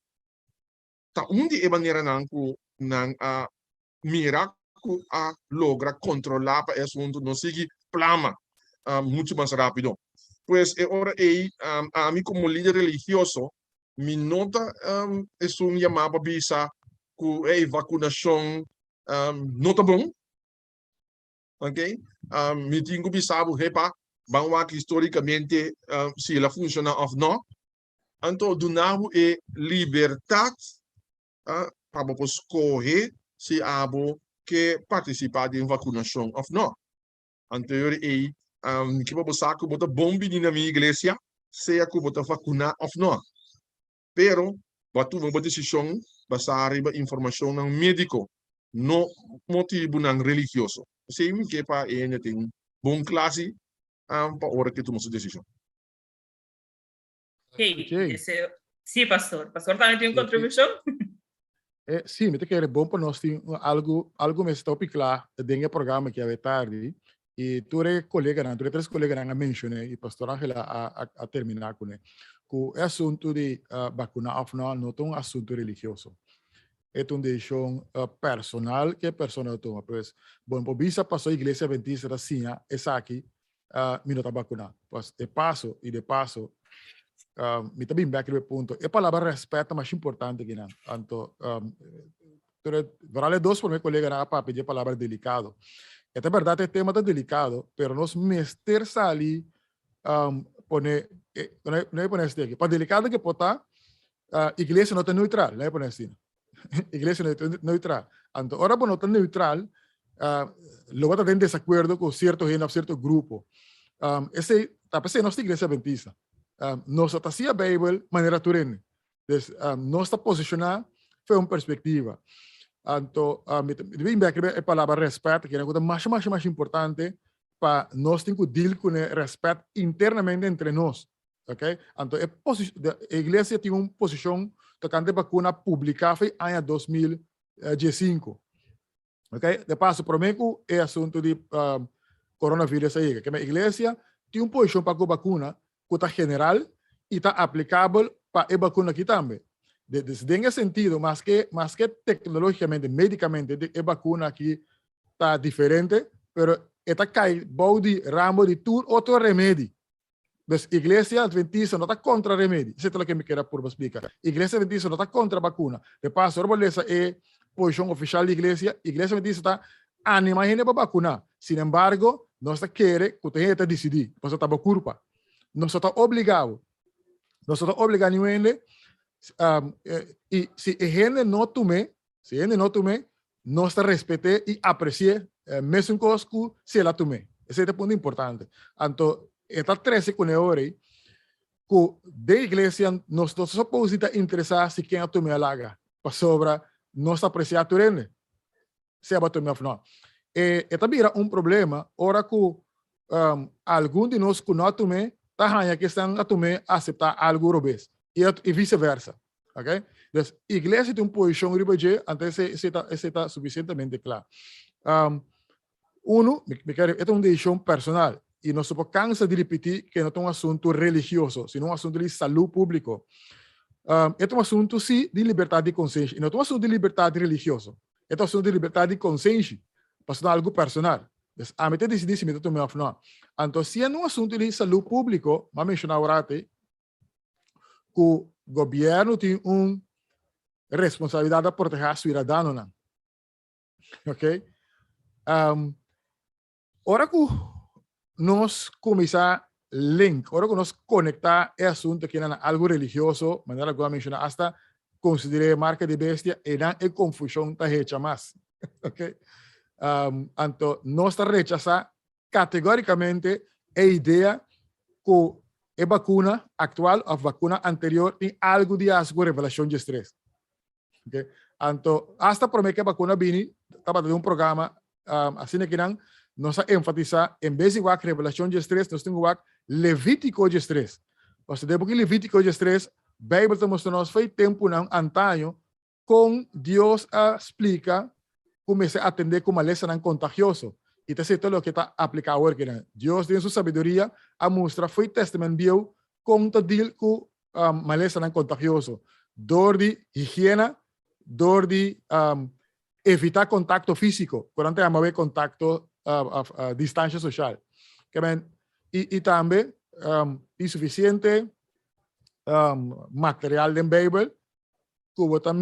ta un di e maneranan ku nan a mira ku a logra kontrolá pa e asuntu no sigui plama muchu mas rápido. Pues e ora ei ami komo lider religioso mi no ta esun yamá pa bisa ku e vakunashon no ta bon. Ok, mi tin ku bisa bo hepa ban wak histórikamente si el a funshoná òf no. Anto duna bo e libertat pa bo por skohe si abo ke partisipá den vakunashon òf no. Anto e ora ei mi ke pa bo sa ku bo ta bon bini na mi iglesia sea ku bo ta vakuná òf no. Pero bo a tuma bo desishon basá riba informashonnan médiko, no motibunan religioso. P'esei mi ke pa e hende tin bon klasi pa ora ke tuma su desishon. Hey, sí, pastor. Pastor tambe tin un kontribushon? Sí, mi ta kere bon pa nos tin algu, algu mester ta hopi kla den e programa aki awe tardi. I tur e koleganan, tur e tres koleganan a menshoné i pastor Angela a, a, a terminá kuné, ku e asuntu di bakuná òf nò no ta un asuntu religioso. E ta un desishon personal ku e persona ta tuma. Pues, bo no por bisa pasobra Iglesia Adventista ta siña esaki, mi no ta bakuná. Pues, de paso i de paso, mi ta bin bèk riba e punto, e palabra rèspèt ta masha importante akinan. Anto, Pero vooral e dos prome coleganan a papia di e palabra delicado. E ta berdad e tema ta delicado, pero nos mester sali pone, no e pone asina aki, pa delicado ke por ta, iglesia no ta neutral, no e pone asina. Iglesia no ta neutral. Anto ora bo no ta neutral, lo bo ta den desacuerdo cu cierto hende of cierto grupo. Esey, ta p'esey nos ta iglesia adventista. Nos no ta siña Bijbel manera tur hende. Dus nos ta posishoná fe un perspektiva. Anto, mi ta bin bek riba e palabra rèspèt, kende ku ta masha masha masha importante pa nos tin ku deal kuné rèspèt internamente entre nos. Ok? Anto e e iglesia tin un posishon tokante bakuna publiká fe aña 2015. Ok? De paso, promé ku e asuntu di coronavirus a yega, keme iglesia tin un posishon pa ku bakuna ku ta general i ta aplikabel pa e bakuna aki tambe. Dus den e sentido, maske maske teknologikamente, medikamente e bakuna aki ta diferente, pero e ta kai bou di ramo di tur otro remedi. Dus Iglesia Adventista no ta kontra remedi. Esei ta loke mi kere purba splika. Iglesia Adventista no ta kontra bakuna. De paso, ora bo lesa e posishon ofishal di iglesia, Iglesia Adventista ta anima hende pa bakuná. Sin embargo, nos ta kere ku ta hende ta disidí, pasobra ta bo kurpa. Nos no ta obligá bo. Nos no ta obligá niun hende. I si e hende no tum'é, si e hende no tum'é, nos ta respet'é i apresi'é mesun kos ku si el a tum'é. Esei ta e punto importante. Anto e ta trese kuné ora ei ku den iglesia nos no ta supos di ta interesá si ken a tum'é a laga, pasobra nos ta apresiá tur hende, sea bo a tum'é òf nò. E e ta bira un problema ora ku algun di nos ku no a tum'é ta haña ku esnan a tum'é a aseptá algu robes i viseversa. Ok? Dus iglesia tin un posishon riba dje, anto esei esei ta esei ta sufisientemente kla. Uno, mi mi kere, e ta un desishon personal i nos no por kansa di ripití ke no ta un asuntu religioso, sino un asuntu di salú públiko. E ta un asuntu sí di libertat di konsenshi, i no ta un asuntu di libertat religioso. E ta un asuntu di libertat di konsenshi, pasobra ta algu personal. Dus ami ta disidí si mi ta tum'é òf no. Anto siendo un asuntu di salú públiko, mi a menshoná awor ku gobièrnu tin un responsabilidat pa protehá siudadanonan. Ok? Um, ora ku nos kuminsá link, ora ku nos konektá e asuntu aki na algu religioso, manera ku a menshoná, asta konsider'é marka di bestia, einan e konfushon ta hecha mas. Ok? Um, anto nos ta rechasá kategórikamente e idea ku e bakuna aktual òf bakuna anterior tin algu di hasi ku Revelashon diestres. Okay? Anto, asta promé ku e bakuna bini, tabata den un programa um, asina kinan, nos a enfatisá, en bes di wak Revelashon diestres, nos tin ku wak Levítiko diestres. Pasobra den buki Levítiko diestres, Beibel ta mustra nos fo'i tempunan antaño Kon Dios a splika ku mester atendé ku malesanan kontagioso, i ta esei ta loke ta apliká awor kinan? Dios den su sabiduria a mustra fo'i Tèstamènt Bieu kon ta dil ku malesanan kontagioso, dor di higiena, dor di evitá kontakto físiko, ku nan ta yama awe kontakto òf distansha soshal. I tambe tin sufisiente material den Beibel ku bo ta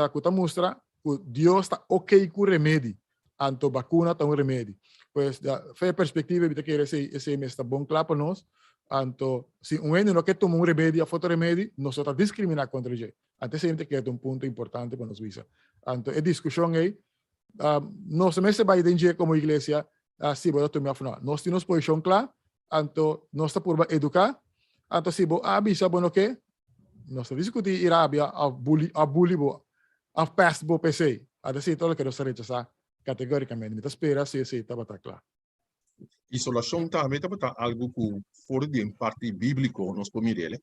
ku ta mustra ku Dios ta ok ku remedi, anto bakuna ta un remedi. Pues da fe perspektiva mi ta kere esei esei mes ta bon kla pa nos, anto si un hende no ke tuma un remedi òf otro remedi, nos no ta diskriminá kontra dje. Anto esei mi ta kere ta un punto importante pa nos bisa. Anto e diskushon ei nos no mester bai den dje komo iglesia si bo ta tuma òf no. Nos tin nos posishon kla, anto nos ta purba eduká, anto si bo a bisa bo no ke, Nos ta diskutí i rabia òf bully òf bully bo òf pèst bo p'esei. A desei tur loke nos ta rechasá kategórikamente. Mi ta spera si esei tabata kla. Isolashon tambe tabata algu ku for di un parti bíbliko nos por mir'el.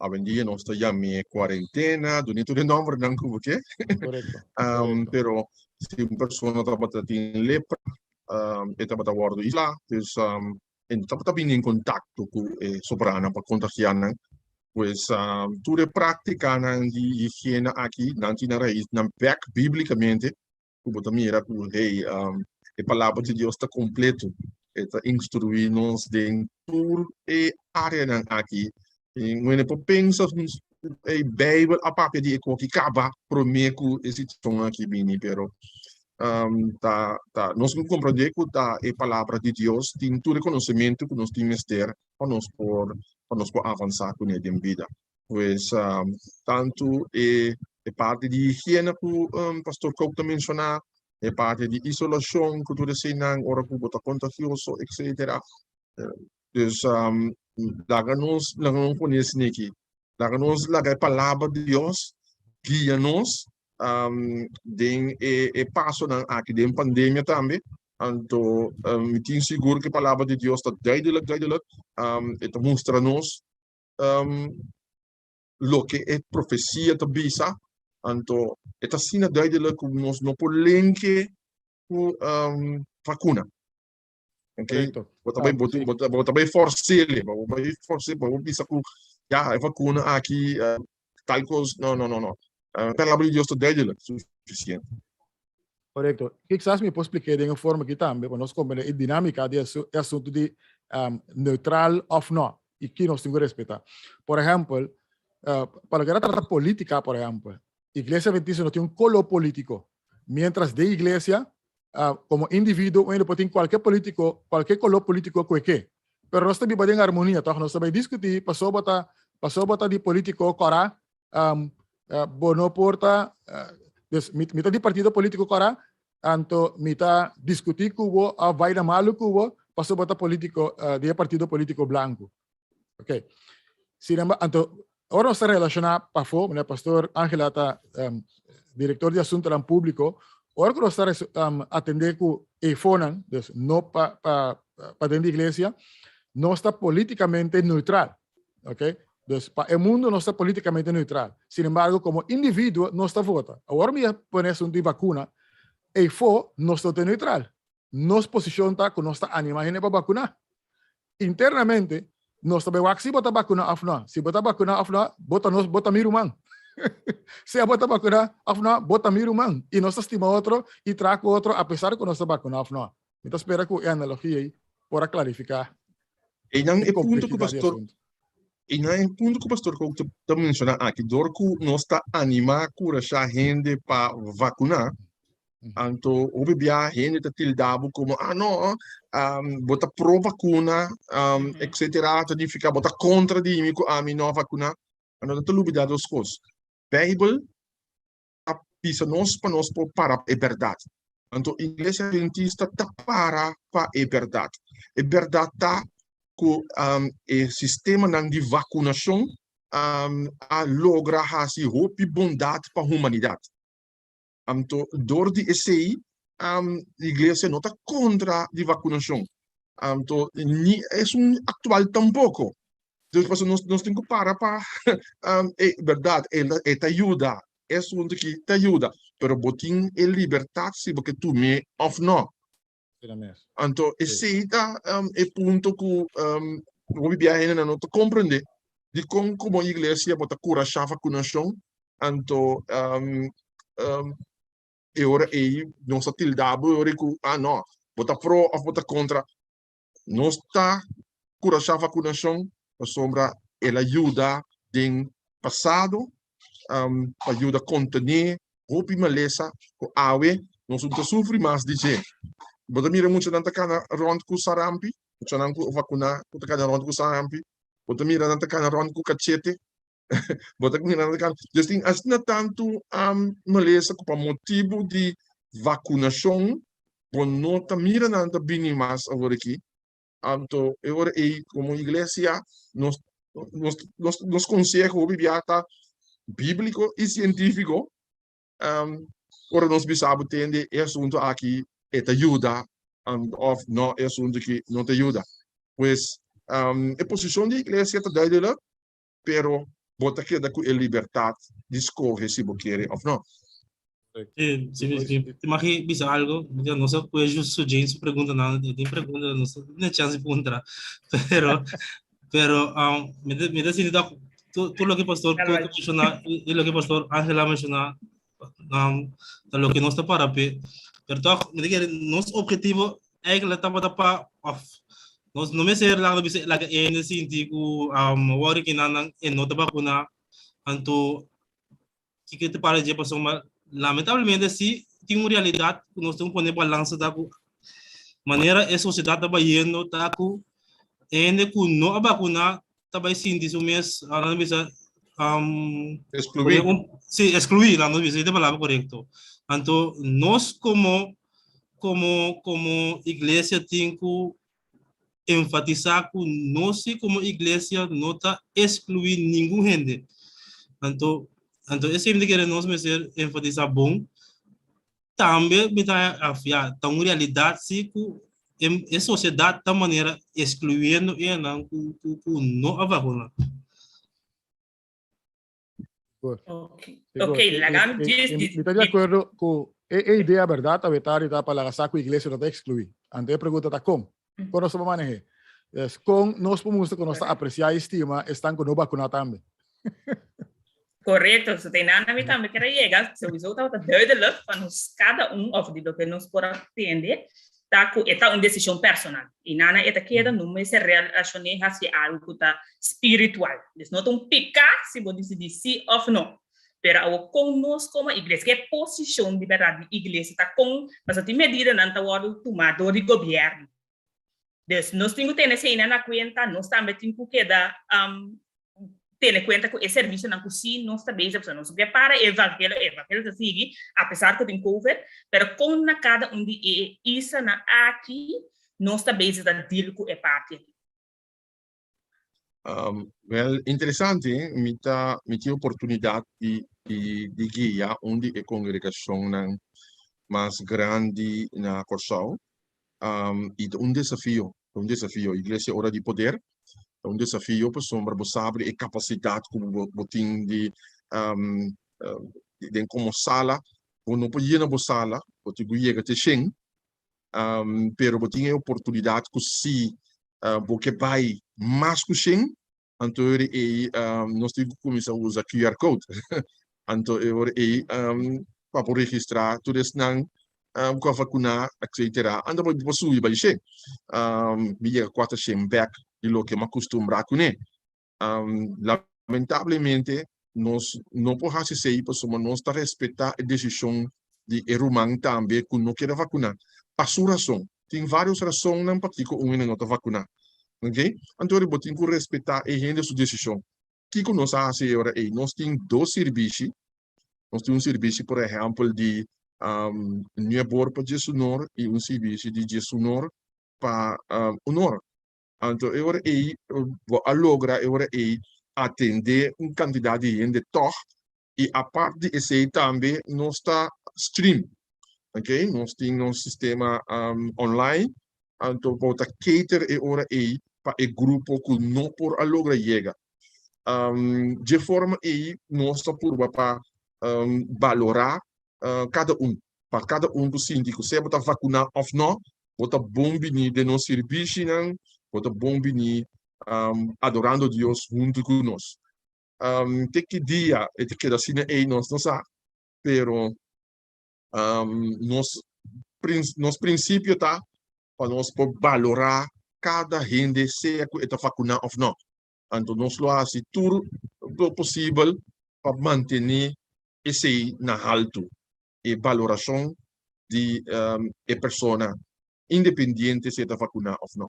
Awendia nos ta yam'é kuarentena, dun'é tur e nòmbernan ku bo ke. Korekto, korekto. Pero si un persona tabata tin lepra, e tabata wòrdu islá. Dus e no tabata bini en kontakto ku e sobranan pa kontagiá nan. Pues tur e práktikanan di higiena aki nan tin nan raisnan bèk bíblikamente ku bo ta mira ku hey e palabra di Dios ta kompleto, e ta instruí nos den tur e áreanan aki. I wende por pensa e Beibel a papia di e koki kaba promé ku e situashon aki bini, pero ta ta nos ku komprendé ku ta e palabra di Dios tin tur e konosementu ku nos tin mester pa nos por pa nos por avansá kuné den bida. Pues tantu e e parti di higiena ku pastor Kook ta menshoná, e parti di isolashon ku tur eseinan ora ku bo ta kontagioso etcetera. Dus laga nos laga nos pone esaki, laga nos laga e palabra di Dios guia nos den e e pasonan aki den pandemia tambe. Anto mi tin sigur ku e palabra di Dios ta duidelijk duidelijk, e ta mustra nos loke e profesia ta bisa, anto e ta asina duidelijk ku nos no por lenke ku vakuna. Ok, bo ta bai bo ta bai forsele, bo bai forse, bo bisa ku ya e vakuna aki tal kos, no no no no. E palabra di Dios ta duidelijk, sufisiente. Korekto. Kisas mi por splik'é den e forma aki tambe pa nos komprendé e dinámika di e asuntu di neutral òf no. i ki nos tin ku respetá. Por ehèmpel, pa loke ta trata polítika, por ehèmpel, Iglesia Adventista no tin un koló polítiko, miéntras den iglesia, komo individuo un hende por tin kualke polítiko, kualke koló polítiko ku e ke. Pero nos ta biba den armonia, tòg? Nos ta bai diskutí pasobra bo ta, pasobra bo ta di polítiko kòrá, bo no por ta, dus mi ta di partido polítiko kòrá, anto mi ta diskutí ku bo òf bai na malu ku bo pasobra bo ta polítiko di e partido polítiko blanku. Ok. Sin embargo, anto ora nos ta relashoná pafó, meneer Pastor Angela ta direktor di asuntonan públiko, ora ku nos ta atendé ku efonan, dus no pa pa paden di iglesia, nos ta polítikamente neutral. Ok. Dus pa e mundo nos ta polítikamente neutral. Sin embargo, komo individuo nos ta vota. Awor mi a pone asuntu di vakuna, efo nos no ta neutral. Nos posishon ta ku nos ta animá hende pa bakuná. Internamente, nos ta bai wak si bo ta bakuná òf nò. Si bo ta bakuná òf nò, bo ta nos, bo ta mi ruman. Sea bo ta bakuná òf nò, bo ta mi ruman. I nos ta stima otro i traha ku otro apesar ku nos ta bakuná òf nò. Mi ta spera ku e analogia ei por a klarifiká Einan e e punto ku komplehidat di pastor asuntu. Einan e punto ku pastor Kook ta menshoná aki, dor ku nos ta animá kurashá hende pa vakuná, Anto hopi bia hende ta tilda bo komo, ah no, bo ta pro vakuna, etcetera, ta nifiká bo ta kontra di mi ku ami no a vakuná. Anto nan ta lubidá dos kos. Beibel ta bisa nos pa nos por para pa e bèrdat. Anto Iglesia Adventista ta para pa e bèrdat. E bèrdat ta ku e sistemanan di vakunashon a logra hasi hopi bondat pa humanidat. Anto dor di esei iglesia no ta kontra di vakunashon. Anto ni esun aktual tampoko. Dus pasobra nos nos tin ku para pa e bèrdat e ta yuda, e asuntu aki ta yuda, pero bo tin e libertat si bo ke tum'é òf no. Anto esei ta e punto ku hopi bia hendenan no ta komprendé dikon komo iglesia bo ta kurashá vakunashon anto e ora ei nos ta tilda bo e ora ei ku ah no bo ta pro òf bo ta kontra. Nos ta kurashá vakunashon pasobra el a yuda den pasado pa yuda kontené hopi malesa ku awe nos no ta sufri mas di dje. Bo ta mira muchanan ta kana rònt ku sarampi, muchanan ku vakuná ku ta kana rònt ku sarampi, bo ta mira nan ta kana rònt ku kachete, bo ta mira nan ta kana. Dus tin asina tantu malesa ku pa motibu di vakunashon bo no ta mira nan ta bini mas awor aki. Anto e ora ei komo iglesia nos nos nos nos konseho hopi bia ta bíbliko i sientífiko. Ora nos bisa bo tende e asuntu aki e ta yuda òf no e asuntu aki no ta yuda. Pues e posishon di iglesia ta duidelijk pero bo ta keda ku e libertat di skohe si bo kere òf no. Sí, sí, sí. Te mag bisa algo, no sé pues justo James su pregunta nada, tin pregunta, no sé, no chance puntra. Pero pero um, me me da sinti todo lo que pastor Coco menciona y lo que pastor Angela menciona, um, lo que nos ta para pe. Pero toch, me diga, nos objetivo eigenlijk tabata pa of nos no mester laga bisa laga hende sinti ku um, wòrdu kinan e no ta vakuná anto kiko te para dje pasobra lamentablemente si tin un realidat ku nos tin ku pone balansa ta ku manera e sosiedat ta bayendo ta ku hende ku no a vakuná ta bai sinti su mes nan bisa um, Excluí. Un, sí, excluí, nan bisa, e palabra korekto. Anto nos komo komo komo iglesia tin ku enfatisá ku nos sí komo iglesia no ta excluí ningun hende. Anto anto esei mi ta kere nos mester enfatisá bon. Tambe mi ta afia ta un realidat sí ku e sosiedat ta manera excluyendo enan ku ku ku no a vakuná. Ok, ok, laga mi djis di. Mi ta di akuerdo ku e e idea bèrdat awetari ta pa laga sa ku iglesia no ta ekskluí. Anto e pregunta ta kon? Kon nos ta por maneh'é? Dus kon nos por mustra ku nos ta apresiá i stima esnan ku no bakuná tambe? Korekto, so te nana mi tambe ker a yega, souiso tabata duidelijk pa nos kada un òf di loke nos por a tende. Ta ku e ta un desishon personal. I nana e ta keda, no mester relashoné hasi algu ku ta spiritual. Dus no ta un piká si bo disidí sí òf no. Pero awor kon nos komo iglesia, ke posishon di bèrdat di iglesia ta kon, pasobra tin medidanan ta wòrdu tumá dor di gobièrnu. Dus nos tin ku tene eseinan na kuenta, nos tambe tin ku keda tene kuenta ku e servisionan ku sí nos ta bezig, pasobra nos no ke para e evangelio, e evangelio ta sigui apesar ku tin covid, pero kon na kada un di e islanan aki nos ta bezig ta deal ku e parti aki. Wel, interesante, mi ta mi tin oportunidat di di di guia un di e kongregashonnan mas grandi na Kòrsou. I ta un desafio, ta un desafio. Iglesia Ora di Poder ta un desafio pasobra bo sabi e kapasidat ku bo bo tin di den komo sala, bo no por yena bo sala, bo tin ku yega te shen. Pero bo tin e oportunidat ku si bo ke bai mas ku shen, anto e ora ei nos tin ku kuminsá usa QR code. Anto e ora ei pa por registrá tur esnan ku a vakuná etcetera, anto bo por subi bai shen. Mi yega kuater shen bèk di loke mi a kustumbrá kuné. Lamentablemente nos no por hasi esei pasobra nos ta respetá e desishon di e ruman tambe ku no kier a vakuná pa su rason. Tin vários rasonnan pakiko un hende no ta vakuná. Oke? Anto bo tin ku respetá e hende su desishon. Kiko nos a hasi e ora ei? Nos tin dos sirbishi. Nos tin un sirbishi por ehèmpel di nuebor pa djesunor i un sirbishi di djesunor pa unor. Anto e ora ei bo a logra e ora ei atendé un kantidat di hende tòg i apart di esei tambe nos ta stream, ok, nos tin nos sistema online, anto bo ta cater e ora ei pa e grupo ku no por a logra yega. Dje forma ei nos ta purba pa balorá kada un, pa kada un ku sinti ku sea bo ta vakuná òf nò, bo ta bon bini den nos sirbishinan, bo ta bon bini adorando Dios huntu ku nos. Te ki dia e ta keda asina ei nos no sa, pero nos nos prinsipio ta pa nos por balorá kada hende sea ku e ta vakuná òf nò. Anto nos lo hasi tur lo posibel pa mantené esei na haltu, e balorashon di e persona independiente si e ta vakuná òf nò.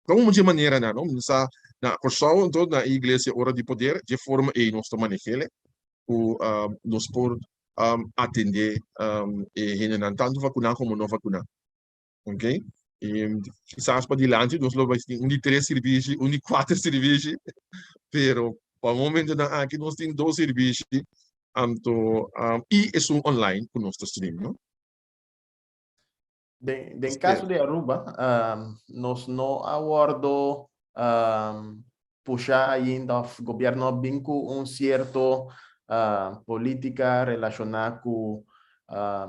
Ta un dje maneranan, no? Mi sa na Kòrsou anto na e iglesia Ora di Poder dje forma ei nos ta maneh'el ku nos por atendé e hendenan tantu vakuná komo no vakuná. Ok, i kisas pa dilanti nos lo bai tin un di tres sirbishi, un di kuater sirbishi, pero pa momentonan aki nos tin dos sirbishi, anto i esun online ku nos ta stream, no? Den, den caso de Aruba, nos no a wordo pusha ainda of gobierno a bin cu un cierto politica relaciona cu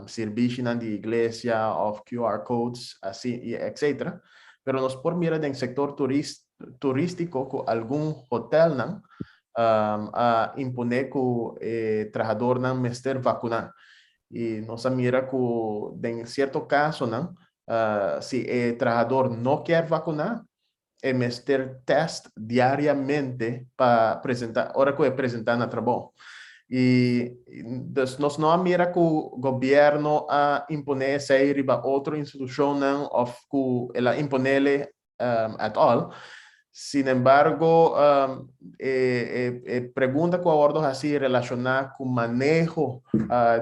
sirbishinan di iglesia of QR codes asi y etcetera. Pero nos por mira den sector turistico cu algun hotelnan a impone cu e trahadornan mester vacuna. Y nos a mira cu den cierto casonan si e trahador no kier vacuna, e mester test diariamente pa presenta, ora cu e presenta na trabou. Y dus nos no a mira cu gobierno a impone esey riba otro institucionnan of cu el a imponele at all. Sin embargo, e e pregunta cu a wordo haci relaciona cu maneho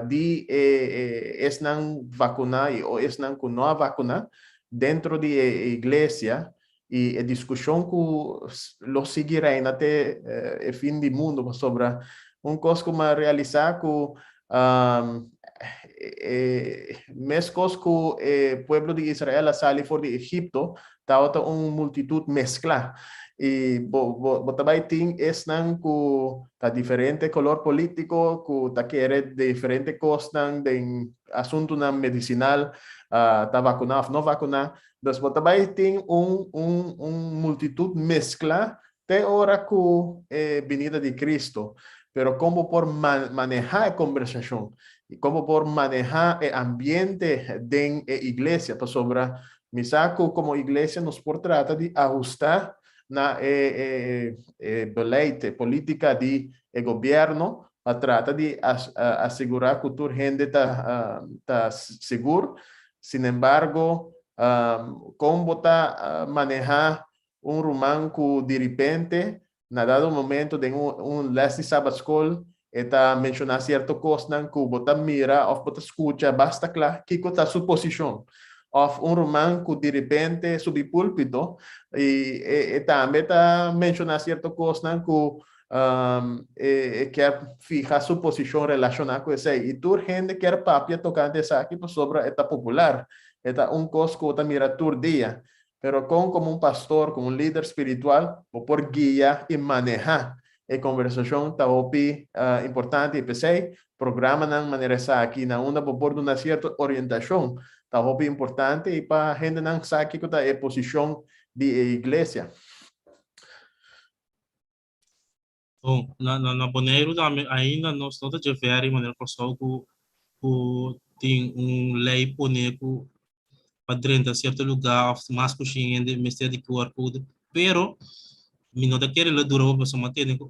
di e esnan vacuna y o esnan cu no a vacuna dentro di e iglesia y e discusion cu lo sigui reina te e fin di mundo pasobra un cos cu mi a realisa cu e mescos cu e pueblo di Israel a sali for di Egipto tabata un multitud mezcla y bo bo ta bay tin esnan cu ta diferente color politico cu ta kere diferente cosnan den asuntunan medicinal ta vacuna of no vacuna. Dus bo ta bay tin un un un multitud mezcla te ora cu e binida di Cristo. Pero con bo por maneha e conversacion? I kon bo por manehá e ambiente den e iglesia? Pasobra mi sa ku komo iglesia nos por trata di ahustá na e e beleid, e polítika di e gobièrnu pa trata di asegurá ku tur hende ta ta sigur. Sinembargo, kon bo ta manehá un ruman ku diripente Na dado momento den un les di Sabat Skol e ta menshoná sierto kosnan ku bo ta mira òf bo ta skucha basta kla kiko ta su posishon. Òf un ruman ku direpente subi púlpito i e tambe ta menshoná sierto kosnan ku e kier fiha su posishon relashoná ku esei. I tur hende kier papia tokante esaki pasobra e ta popular. E ta un kos ku bo ta mira tur dia. Pero kon komo un pastor, komo un lider spiritual, bo por guia i manehá e konversashon ta hopi importante i p'esei programanan manera esaki na unda bo por duna sierto orientashon ta hopi importante i pa hendenan sa kiko ta e posishon di e iglesia. Bon, na na na Boneiru tambe ainda nos no ta dje vèri manera Kòrsou ku ku tin un lei pone ku pa drenta sierto lugá òf mas ku shen hende mester di QR code, pero mi no ta kere lo dura hopi pasobra mi a tende ku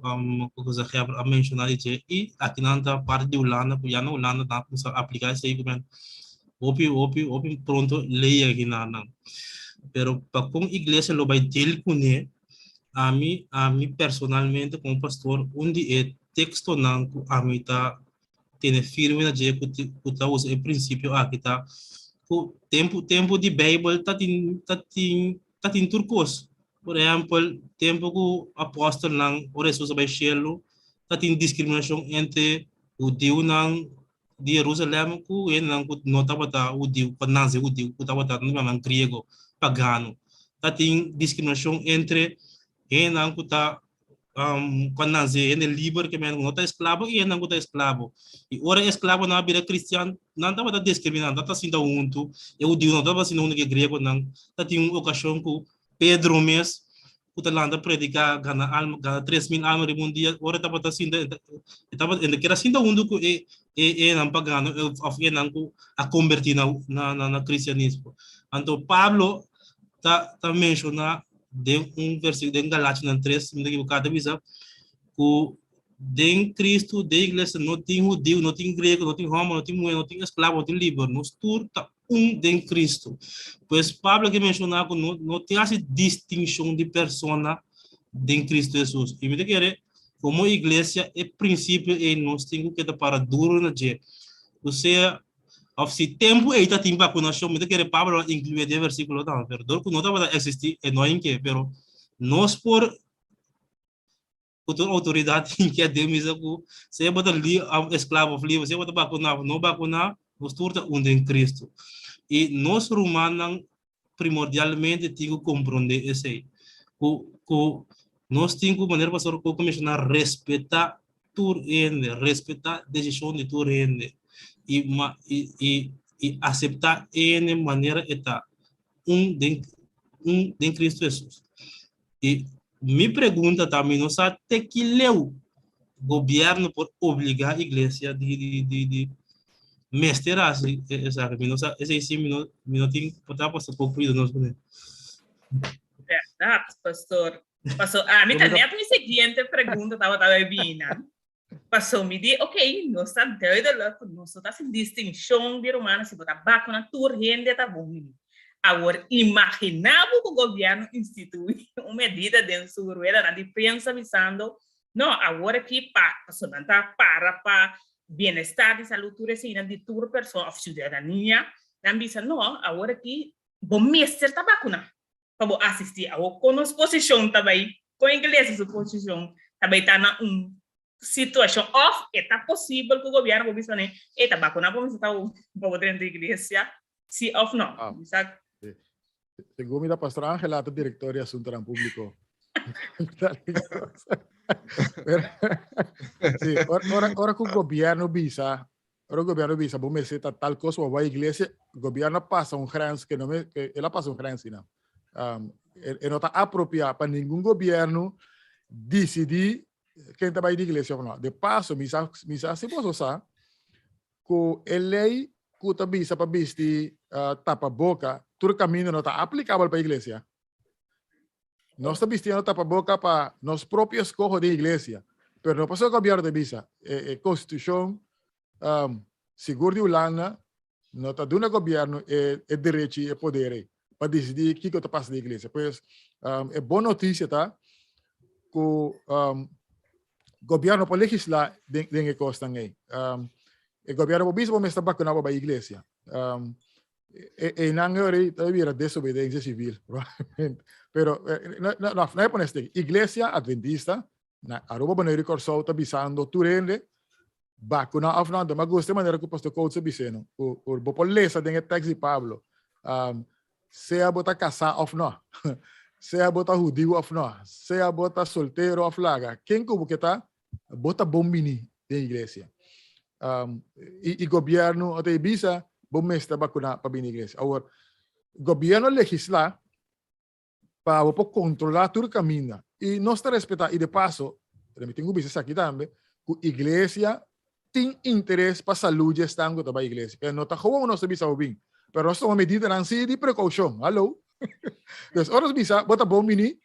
ku gezaghebber a menshoná di dje i akinan ta parti di Hulanda ku ya na Hulanda nan a kuminsá apliká esei ku men hopi hopi hopi pronto lei aki na nan. Pero pa kon iglesia lo bai deal kuné Ami, ami personalmente komo pastor, un di e tekstonan ku ami ta tene firme na dje ku ku ta usa e prinsipio aki ta ku tempu tempu di Beibel ta tin ta tin ta tin tur kos. Por ehèmpel, tempu ku apòstelnan ora Hesus a bai shelu ta tin diskriminashon entre hudiunan di Jerusalèm ku hendenan ku no tabata hudiu, ku a nase hudiu, ku tabata nan griego, pagano. Ta tin diskriminashon entre hendenan ku ta ku a nase hende liber, ke men ku no ta esklabo, i hendenan ku ta esklabo. I ora e esklabonan a bira kristian, nan tabata diskriminá, nan tabata sinta huntu, e hudiunan no tabata sinta huntu ku e griegonan. Ta tin un okashon ku Pedro mes ku ta lanta prediká gana alma, gana 3000 alma riba un dia, ora e tabata sinta, e tabata, e keda sinta huntu ku e e enan pagano òf enan ku a kombertí na na na kristianismo. Anto Pablo ta ta menshoná den un versíkulo den Galationan 3, si mi no ta ekivoká, ta bisa ku den Kristu, den iglesia no tin hudiu, no tin griego, no tin hòmber, no tin muhé, no tin esklabo, no tin liber, nos tur ta un den Kristu. Pues Pablo ke menshoná ku no no tin hasi distinshon di persona den Kristu Hesus. I mi ta kere komo iglesia e prinsipio ei nos tin ku keda para duru na dje. Osea, òf si tempu ei ta tin bakunashon, mi ta kere Pablo a inkluí den e versíkulo tambe, pero dor ku no tabata eksistí e no a ink'é, pero nos por ku tur outoridat tin ke den misa ku sea bo ta li esklavo of liber, sea bo ta bakuná of no bakuná, nos tur ta un den Kristu. I nos rumannan primordialmente tin ku komprondé esei, ku ku nos tin ku, manera pastor Coco menshoná, respetá tur hende, respetá desishon di tur hende i ma i i i aseptá hende manera e ta, un den un den Kristu Hesus. I mi pregunta ta, mi no sa te ki leu gobierno por obliga iglesia di di di di mester hasi esaki. Mi no sa, esei si mi no mi no tin por ta pastor por yuda nos kuné. Bèrdat, pastor. Paso ami ta net mi siguiente pregunta tabata bai bini. Paso mi di, ok, nos ta duidelijk, nos no ta hasi distinshon di rumannan, si bo ta bakuna tur hende ta bon bini. Awor, imaginá bo ku gobièrnu instituí un medida den su ruedanan di prensa bisando, no, awor aki pa, paso nan ta para pa bienestar di salud tur eseinan di tur persona òf siudadania, nan bisa, no, awor aki bo mester ta bakuná. pa bo asistí. Awor, kon nos posishon ta bai, kon iglesia su posishon ta bai ta na un situashon òf e ta posibel ku gobièrnu por bisa ne, e ta bakuná pa mester ta pa bo drenta iglesia, si òf nò? Ah, segun mi ta Pastor Angela ta direktor di Asuntonan Públiko. Sí, ora, ora ku gobièrnu bisa Ora gobierno bisa bo mester ta tal cos bo bai iglesia, gobierno a pasa un grens que no me, que el a pasa un grens sina. Um, e, e no ta apropia pa ningun gobierno decidi ken ta bai di iglesia of no. De paso, mi sa, mi sa si boso sa, ku e lei ku ta bisa pa bisti tapaboka tur kaminda no ta aplikabel pa iglesia. Nos ta bistiendo tapaboka pa nos propio eskoho den iglesia, pero no pasobra gobièrnu ta bisa. E konstitushon sigur di Hulanda no ta duna gobièrnu e derechi i e poder ei pa disidí kiko ta pasa den iglesia. Pues e bon notisia ta ku gobièrnu por legislá den e kosnan ei. E gobièrnu por bisa bo mester bakuná pa bai iglesia. Einan e ora ta bira desobedensia sivil probablemente. Pero no, no, no, pone este. Iglesia Adventista na Aruba, Boneiru i Kòrsou ta bisando tur hende bakuná òf no. Mi a gusta e manera ku Pastor Coates a bis'é, no? Ku bo por lesa den e tèks di Pablo. Sea bo ta kasá òf no, sea bo ta hudiu òf no, sea bo ta soltero òf laga, ken ku bo ke ta, bo ta bon bini den iglesia. I gobièrnu a ta bisa bo mester bakuná pa bini iglesia. Awor, gobièrnu a legislá pa bo por kontrolá tur kaminda. I nos ta respetá, i de paso, mi tin ku bisa esaki tambe, ku iglesia tin interes pa salú dje esnan ku ta bai iglesia. Pero no ta gewoon nos ta bisa bo bin, pero nos tuma medidanan si di prekoushon. Hallo! Dus ora nos bisa bo ta bon bini,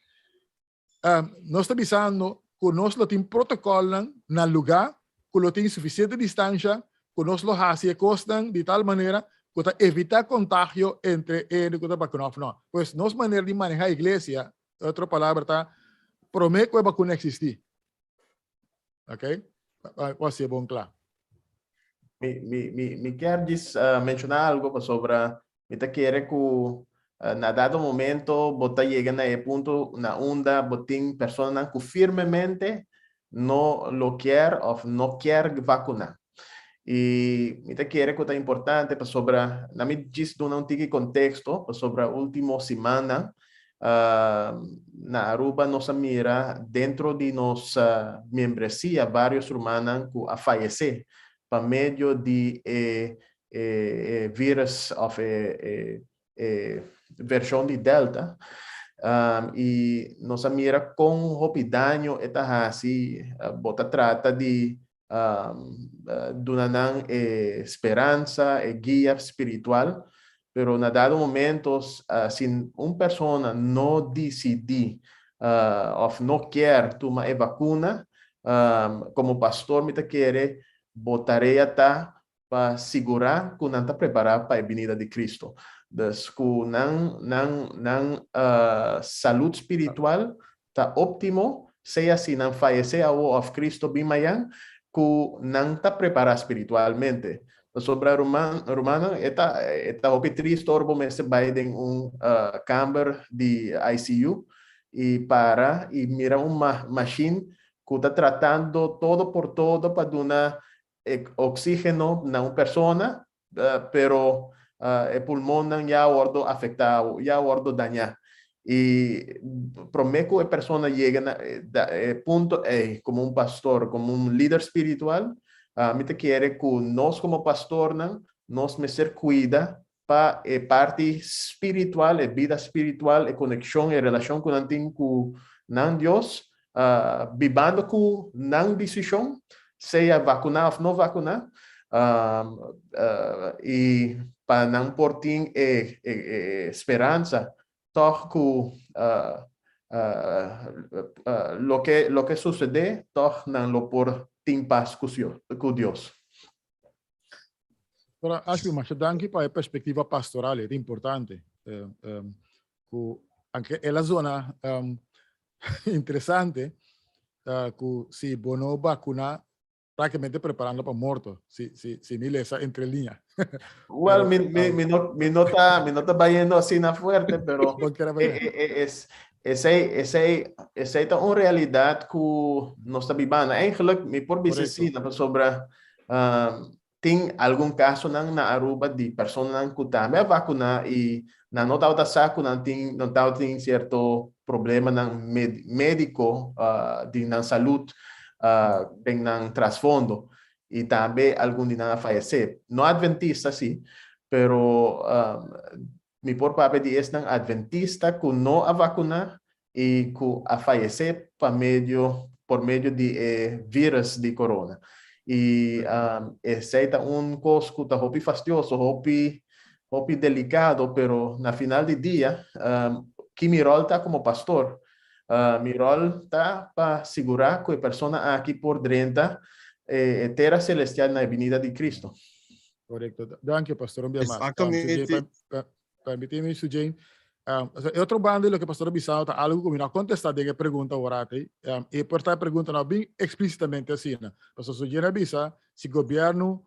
nos ta bisando ku nos lo tin protokòlnan na lugá ku lo tin sufisiente distansha, ku nos lo hasi e kosnan di tal manera ku ta evitá kontagio entre e hende ku ta bakuná òf nò. Pues nos manera di manehá iglesia, otro palabra ta promé ku e bakuna eksistí. Ok? Pa hasi e bon kla. Mi kier djis menshoná algu pasobra mi ta kere ku na dado momento bo ta yega na e punto na unda bo tin personanan ku firmemente no lo kier of no kier vakuná. I mi ta kere ku ta importante pasobra na mi djis duna un tiki konteksto pasobra ultimo simannan na Aruba nos a mira dentro di nos miembresia varios rumannan ku a fayesé pa medio di e e virus of e e vershon di Delta i nos a mira kon hopi daño e ta hasi. Bo ta trata di duna nan e speransa, e guia spiritual, pero na dado momento si un persona no disidí of no kier tuma e bakuna, komo pastor mi ta kere bo tarea ta pa sigurá ku nan ta prepará pa e binida di Cristo. Dus ku nan nan nan salud spiritual ta óptimo, sea si nan fayesé awo òf Cristo bin mayan, ku nan ta prepará spiritualmente. Pasobra ruman rumannan e ta e ta hopi tristo ora bo mester bai den un kamber di ICU i para i mira un machine ku ta tratando todo por todo pa duna e oxígeno na un persona, pero e pulmonnan ya a wordo afecta, ya a wordo daña. Y prome cu e persona yega na e punto ey, como un pastor, como un lider spiritual, mi ta kere cu nos como pastornan, nos mester cuida pa e parti spiritual, e bida spiritual, e conexion, e relacion cu nan tin cu nan Dios, bibando cu nan decision, sea vacuna of no vacuna, y pa nan por tin e speransa toch cu loke loke sucede toch nan lo por tin pas cu Dios. Pastora Ashby, masha danki pa e perspectiva pastoral, e ta importante. Cu aunke el a zona interesante, cu si bo no vacuna, prácticamente preparando pa morto, si, si, si mi lesa entre liña. Well, mi, mi, mi, no, mi, no ta, mi no ta bayendo asina fuerte, pero es, esey, esey, esey ta un realidad cu nos ta bibando. Eigenlijk, mi por bisa si, pasobra tin algun kasonan na Aruba di personanan ku tambe a vakuná i nan no tabata sa ku nan tin nan tabatin sierto problemanan médiko di nan salud den nan trasfondo i tambe algun di nan a fayesé. No adventista sí, pero mi por papia di esnan adventista ku no a vakuná i ku a fayesé pa medio por medio di e virus di corona. I esei ta un kos ku ta hopi fastioso, hopi hopi delikado, pero na final di dia, ki mi ròl ta komo pastor? Mi ròl ta pa sigurá ku e persona aki por drenta e tera selestial na e binida di Kristu. Korekto. Danki, pastor. Un bia mas. Exactamente. Permití mi, Sujane. E otro banda di loke pastor a bisa ta algu ku mi no a kontestá den e pregunta awor aki. E por ta e pregunta no a bin eksplísitamente asina. Pastor Sujane a bisa si gobièrnu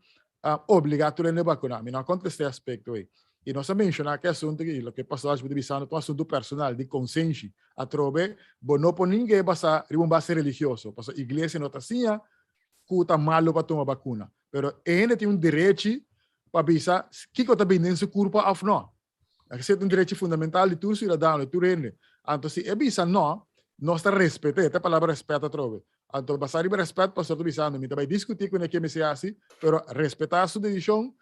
obligá tur hende bakuná. Mi no a kontestá e aspekto ei. I nos a menshoná ku e asuntu aki, loke pastor Ashby ta bisando ta un asuntu personal, di konsenshi. Atrobe, bo no por ningu'é basá riba un base religioso, pasobra iglesia no ta siña ku ta malu pa tuma bakuna. Pero e hende tin un derechi pa bisa kiko ta bini den su kurpa òf no. Esei ta un derechi fundamental di tur siudadano, di tur hende. Anto si e bisa no, nos ta respet'é, ta e palabra rèspèt atrobe. Anto basá riba rèspèt pastor ta bisando, mi ta bai diskutí kuné ke mester hasi, pero respetá su desishon,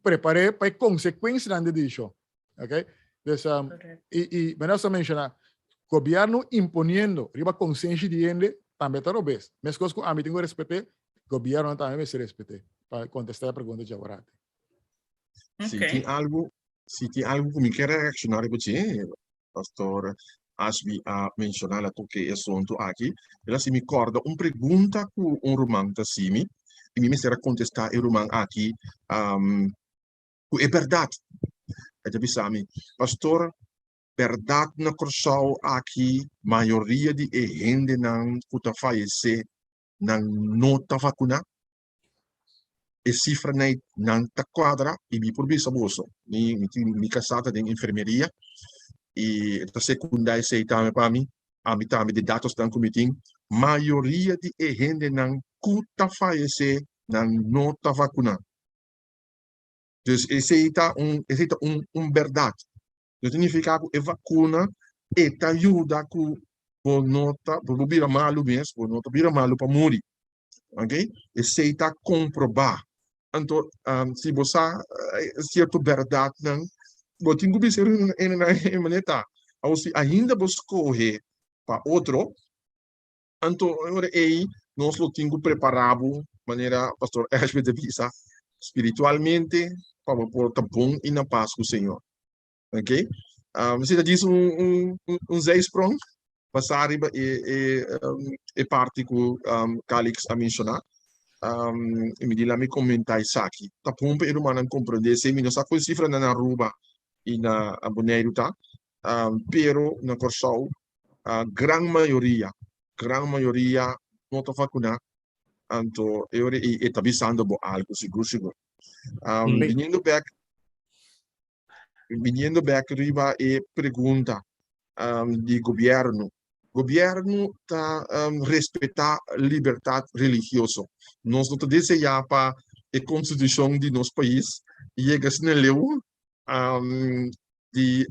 prepar'é pa e konsekuensianan di e desishon. Ok? Dus, i, i manera nos a menshoná, gobièrnu imponiendo riba konsenshi di hende tambe ta robes. Meskos ku ami tin ku respet'é, gobièrnunan tambe mester respet'é. Pa kontestá e pregunta djawarati. Si tin algu, si tin algu ku mi ke reakshoná riba dje, Pastor Ashby a menshoná la toke e asuntu aki, el a hasi mi kòrda un pregunta ku un ruman ta hasi mi, i mi mester a kontestá e ruman aki ku e bèrdat. E ta bisa mi, Pastor, bèrdat na Kòrsou aki mayoria di e hendenan ku ta fayesé nan no ta vakuná? E sifranan nan ta kuadra i mi por bisa boso, mi mi tin mi kasá ta den enfermeria i e ta sekundá esei tambe pa mi, ami tambe di datosnan ku mi tin, mayoria di e hendenan ku ta fayesé nan no ta vakuná. Dus esei ta un esei ta un un bèrdat. No signifiká ku e vakuna e ta yuda ku bo no ta bo bira malu mes, bo no ta bira malu pa muri. Ok, esei ta komprobá. Anto, si bo sa sierto bèrdatnan, bo tin ku bisa e nan e manera ta. Awor, si ainda bo skohe pa otro, anto e ora ei nos lo tin ku prepará bo, manera Pastor Ashby ta bisa, spiritualmente pa bo por ta bon i na pas ku Señor. Ok, si ta djis un un zijsprong basá riba e e e parti ku Calix a menshoná. I mi di laat mi komentá esaki. Ta bon pa e rumannan komprendé esei. Mi no sa kon sifranan na Aruba i na Boneiru ta, pero na Kòrsou gran mayoria, gran mayoria no ta vakuná. Anto e ora ei e ta bisando bo algu sigur sigur. Biniendo bèk Biniendo bek riba e pregunta di gobierno. Gobierno ta respeta libertad religioso. Nos no ta desea pa e constitucion di nos pais yega asina leu di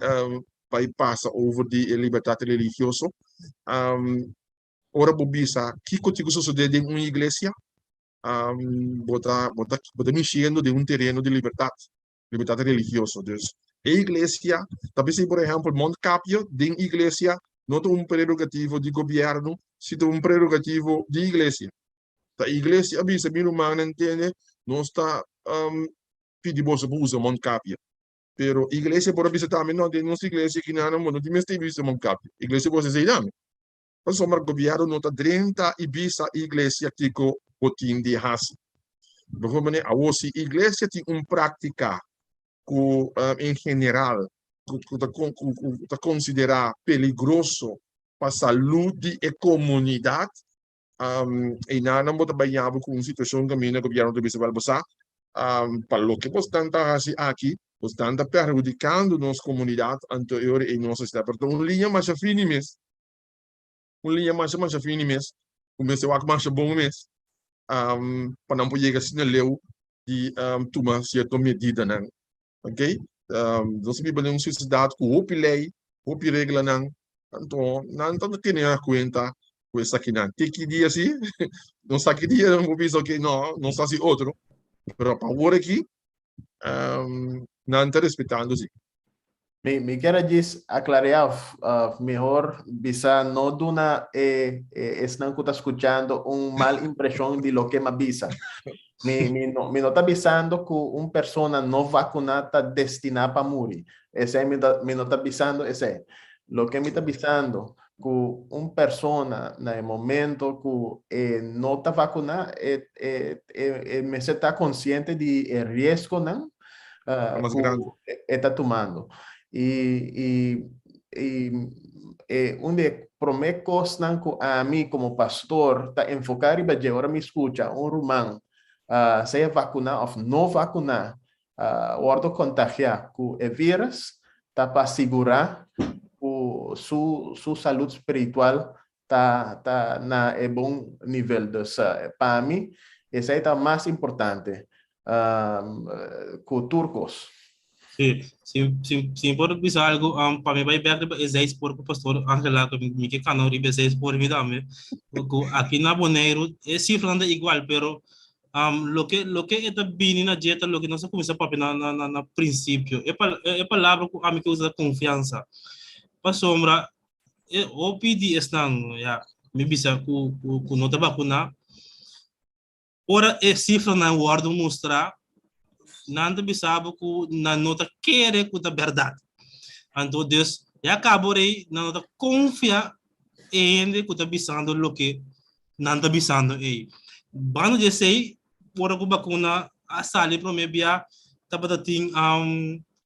bai pasa over di e libertad religioso. Ora bo bisa kico tin cu sosode den un iglesia, bo ta bo ta bo ta mishiendo den un tereno di libertad. Libertad religioso. Dus e iglesia ta bisa por ehempel mondkapje den iglesia no ta un prerogativo di gobierno si ta un prerogativo di iglesia. Ta iglesia a bisa mi rumannan tende nos ta pidi boso pa usa mondkapje. Pero iglesia por a bisa tambe no den nos iglesia kinan bo no tin mester bisa mondkapje. Iglesia por esei tambe. Pasobra gobierno no ta drenta i bisa iglesia kiko bo tin di hasi. Bijvoorbeeld, awor si iglesia tin un práktika ku en general ku ta ku ta konsiderá peligroso pa salud di e komunidat, einan bo ta bai yaba ku un situashon kaminda gobierno ta bisa wèl bo sa pa loke bosnan ta hasi aki bosnan ta perhudikando nos komunidat anto e ora ei nos a step. Pero ta un liña masha fini mes. Un liña masha masha fini mes ku mester wak masha bon mes pa nan por yega asina leu di tuma sierto medidanan. Ok, nos a biba den un sosiedat ku hopi lei, hopi reglanan, anto nan ta tene na kuenta ku esakinan. Te ki dia si, no sa ki dia nan por bisa ok no, nos ta hasi otro, pero pa awor aki nan ta respetando si. Mi kier a djis aclarea of mihor bisa no duna e esnan cu ta scuchando un mal impresion di loke m'a bisa. Mi no ta bisando cu un persona no vacuna ta destina pa muri. Esey mi no ta bisando esey. Loke mi ta bisando cu un persona na e momento cu e no ta vacuna e e mester ta consciente di e riesgonan cu e ta tumando. Y y e un di e prome cosnan cu ami como pastor ta enfoca riba dje ora mi scucha un ruman sea vacuna of no vacuna wordo contagia cu e virus ta pa sigura cu su su salud spiritual ta ta na e bon nivel. Dus pa mi esey ta mas importante cu tur cos. Sí, si, si, si mi por bisa algo, pa mi bai bek riba e zijspoor ku pastor Angela, ku mi ke kana riba e zijspoor mi tambe, ku aki na Boneiru e sifranan ta igual, pero Loke loke e ta bini na dje ta loke nos a kuminsá papia na na na na prinsipio. E pa e palabra ku ami ke usa ta konfiansa. Pasobra e hopi di esnan, ya, mi bisa ku ku ku no ta bakuná, ora e sifranan wòrdu mustrá, nan ta bisa bo ku nan no ta kere ku ta bèrdat. Anto dus ya kaba ora ei nan no ta konfia e hende ku ta bisando loke nan ta bisando ei. Banda di esei, ora ku bakuna a sali promé bia, tabata tin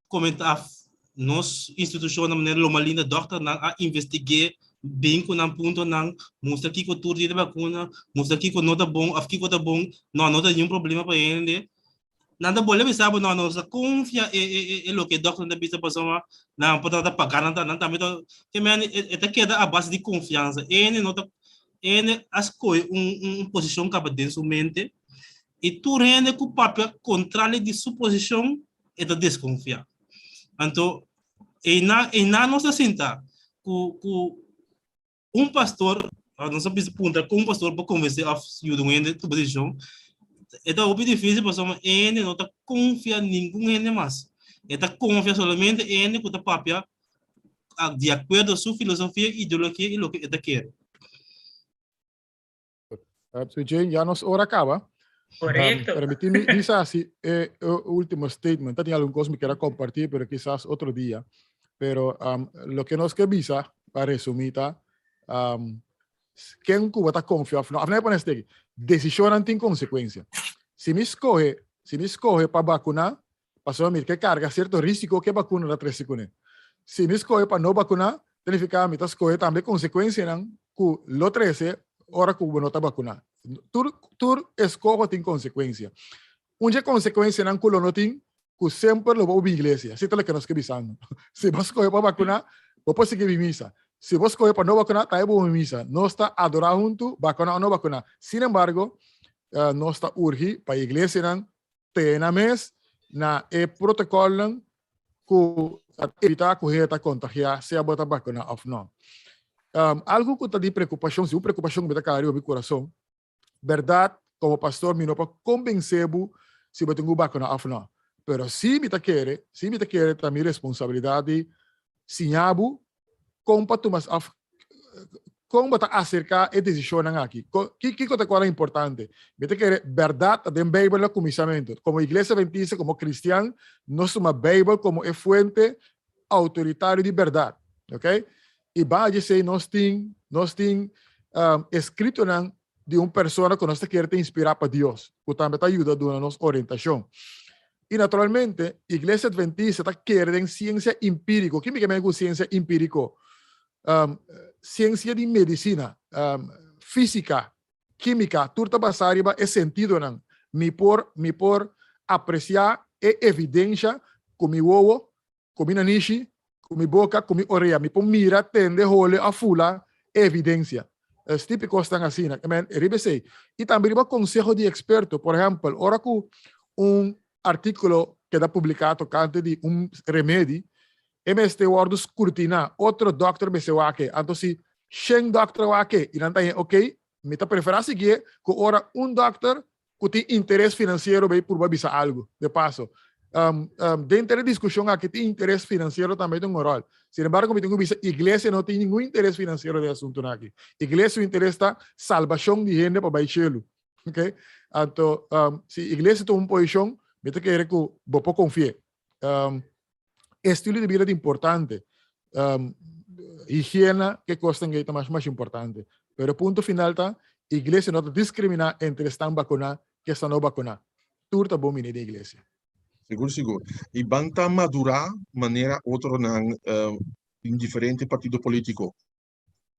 komenta nos institushonnan manera Loma Linda dòkternan a investig'é bin ku nan puntonan, mustra kiko tur di e bakuna, mustra kiko no ta bon òf kiko ta bon, no, no ta niun problema pa hende. Nan ta bolbe bisa bo, no, nos ta konfia e e e e loke e dòkternan ta bisa pasobra nan por ta paga nan ta nan tambe ta ke men e ta keda a base di konfiansa. Ene no ta ene a skohe un un posishon kaba den su mente i tur hende ku papia kontrali di su posishon e ta deskonfia. Anto einan einan nos ta sinta ku ku Un pastor, nos a bisa puntra kon un pastor por konvensé òf yuda un hende tuma desishon, e ta hopi difísil pasobra e hende no ta konfia ningun hende mas. E ta konfia solamente e hende ku ta papia di akuerdo su filosofia, ideologia i loke e ta kere. So Jane, ya nos ora acaba. Correcto. Permitimi bisa así e último statement. Tenía algún cosa me quiera compartir, pero quizás otro día. Pero lo que nos que bisa, para resumir, ta, ken ku ta confia of no. Af no pones teki. Decisionan tin consecuencia. Si mi escoge, si mi escoge pa vacunar, pasobra mi ke carga cierto risico ke vacuna ta trece cune. Si mi scoge pa no vacuna, ta nifica mi ta scoge tambe consecuencianan cu lo trece ora cu bo no ta vacuna. Tur, tur escoho tin consecuencia. Un dje consecuencianan cu lo no tin, cu semper lo bo bin iglesia. Así ta loke nos ke bisando. Si bo scoge pa vacuna, bo por sigui bin misa. Si bo scoge pa no vacuna, tambe bo bin misa. Nos ta adora hunto, vacuna o no vacuna. Sin embargo, nos ta urgi pa iglesianan Tene nan mes na e protocolnan cu ta evita cu hende ta contagia, sea bo ta vacuna of no. Algo cu ta di preocupacion, si un preocupacion cu mi ta carga riba mi curason, berdad como pastor mi no por convence bo si bo tin cu vacuna of no, pero si mi ta kere, si mi ta kere ta mi responsabilidad di siña bo con pa tuma of con bo ta acerca e decisionnan aki. Kiko ta kora importante? Mi ta kere berdad ta den Bijbel na cuminsamento. Como Iglesia Adventista, como cristian, nos tuma Bijbel como e fuente autoritario di berdad. Ok? Y ban a djesey nos tin, nos tin escritonan di un persona cu nos ta kere ta inspira pa Dios, cu tambe ta yuda duna nos orientacion. Y naturalmente, Iglesia Adventista ta kere den ciencia empirico. Ki mi ke meen cu ciencia empirico? Ciencia di medicina, fisica, quimica, tur ta basa riba e sentidonan. Mi por, mi por aprecia e evidencia cu mi wowo, Ku mi nanishi, ku mi boka, ku mi orea. Mi por mira, tende, hole òf fula e evidensia. Es típiko esnan asina. I men, riba esei. I tambe riba konseho di eksperto. Por ehèmpel, ora ku un artíkulo keda publiká tokante di un remedi, e mester wòrdu skrutiná. Otro dòkter mester wak e. Anto si shen dòkter wak e i nan ta haña oké, mi ta preferá siguié ku ora un dòkter ku tin interes finansiero bay purba bisa algu. De paso. Um, um, denter e diskushon aki tin interes finansiero tambe ta un ròl. Sin embargo, mi tin ku bisa, iglesia no tin ningun interes finansiero den e asuntunan aki. Iglesia su interes ta salbashon di hende pa bai shelu. Ok? Anto, um, si iglesia tuma un posishon, mi ta kere ku bo por konfi'é. Um, estilo di bida ta importante. Um, higiena, ke kosnan ei ta mas mas importante. Pero punto final ta, iglesia no ta diskriminá entre esnan bakuná ku esnan no bakuná. Tur ta bon bini den iglesia. Sigur, sigur. I ban ta madurá manera otronan den diferente partido polítiko.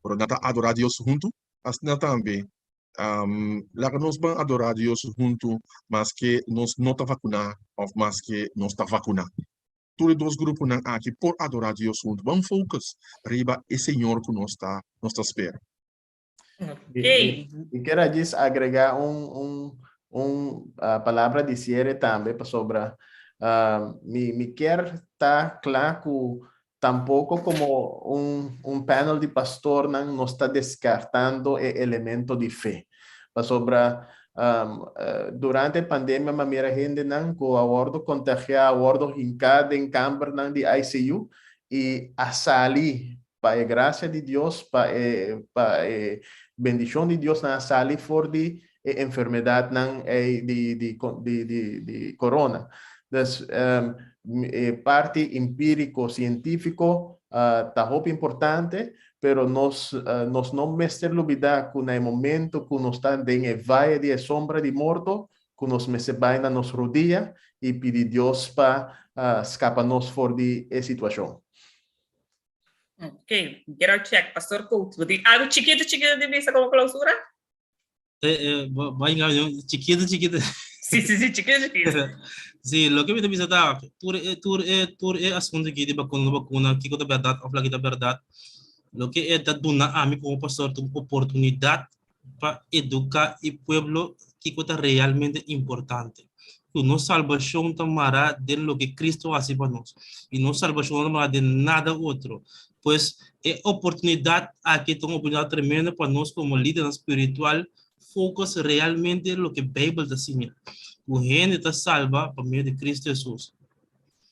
Pero nan ta adorá Dios huntu, asina tambe laga nos ban adorá Dios huntu maske nos no ta vakuná òf maske nos ta vakuná. Tur e dos gruponan aki por adorá Dios huntu. Ban focus riba e Señor ku nos ta nos ta spera. Ok. Mi kier a djis agregá un un un palabra di siere tambe pasobra mi mi kier ta kla ku tampoko komo un un panel di pastornan nos ta deskartando e elemento di fe. Pasobra durante e pandemia mi a mira hendenan ku a wòrdu kontagiá, a wòrdu hinká den kambernan di ICU i a sali Pa e gracia di Dios, pa e pa e bendicion di Dios nan a sali for di e enfermedadnan ei di di di di di corona. Dus e parti empirico, cientifico ta hopi importante, pero nos nos no mester lubida cu na e momento cu nos ta den e vaye di e sombra di morto, cu nos mester bay na nos rodia y pidi Dios pa scapa nos for di e situacion. Ok, quiero check, Pastor Coates. Bo tin algo chiquito, chiquito di bisa como clausura? Eh, eh, bo chiquito, chiquito. Sí, sí, sí, chiquito, chiquito. Sí, lo que mi ta bisa ta, tur e, tur e, tur e asunto aquí di vacuna, no vacuna, kiko ta verdad of la kita verdad, lo que e ta duna a mi como pastor ta un oportunidad pa educa e pueblo kiko ta realmente importante. Ku nos salbashon ta mará den loke Cristo a hasi pa nos, i nos salbashon no ta mará den nada otro. Pues, e oportunidat aki ta un oportunidat tremendo pa nos komo lidernan spiritual focus realmente loke Beibel ta siña, ku hende ta salba pa medio di Cristo Hesus.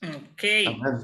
Ok. Amen.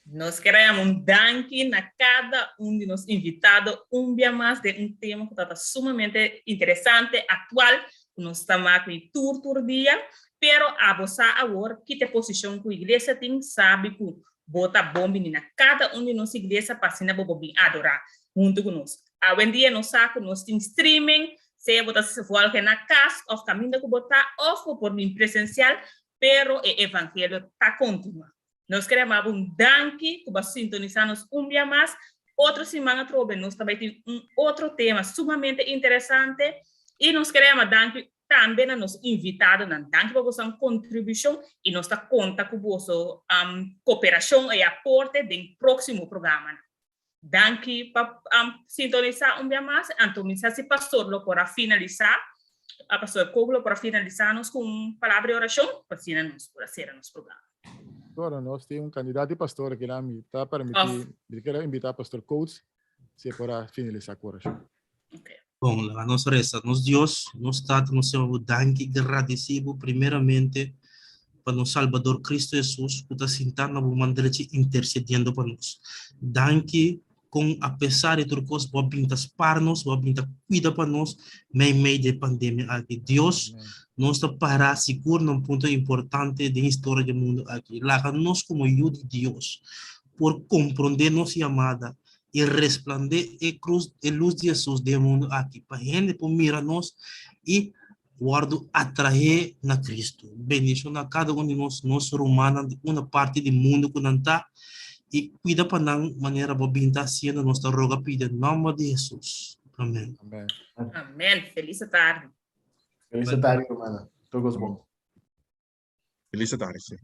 Nos ker a yama un danki na kada un di nos invitado un bia mas den un tema ku ta sumamente interesante, aktual, ku nos ta mak mi tur tur dia. Pero abo sa awor ki ta e posishon ku iglesia tin, sabi ku bo ta bon bini na kada un di nos iglesia pa asina bo por bin adorá huntu ku nos. Awendia nos sa ku nos tin streaming, sea bo ta volge na kas òf kaminda ku bo ta òf bo por bin presensial, pero e evangelio ta kontinuá. Nos kere yama bo un danki ku bo a sintonisá nos un bia mas. Otro siman atrobe nos ta bai tin un otro tema sumamente interesante i nos kere yama danki tambe na nos invitadonan. Danki pa boso kontribushon i nos ta konta ku boso koperashon i aporte den próksimo programanan. Danki pa sintonisá un bia mas. Anto mi sa si pastor lo por a finalisá, a pastor Kobe lo por a finalisá nos ku un palabra di orashon, pa asina nos por a sera nos programa. Pastora, nos tin un kandidat di pastor aki nan, mi ta permití, mi ta kere invitá pastor Coates si e por a finalisá ku orashon. Okay. Bon, laga nos resa. Nos Dios, nos Tata, nos Señor, bo danki, gradisí bo primeramente pa nos Salbador Cristo Hesus ku ta sintá na bo man drechi intersediendo pa nos. Danki kon apesar di tur kos bo a bin ta spar nos, bo a bin ta kuida pa nos meimei di e pandemia aki. Dios, nos ta pará sigur na un punto importante den historia di e mundu aki. Laga nos komo yu di Dios por komprondé nos yamada i resplandé e krus, e lus di Hesus den e mundu aki, pa hende por mira nos i wòrdu atraé na Kristu. Bendishoná kada un di nos, nos rumannan di una parti di mundu ku nan ta, i kuida pa nan manera bo bin ta hasiendo, nos ta roga pidi den nòmber di Hesus. Amèn. Amèn. Amèn. Felis tardi. Felis tardi, rumannan. Tur kos bon. Felis tardi, sí.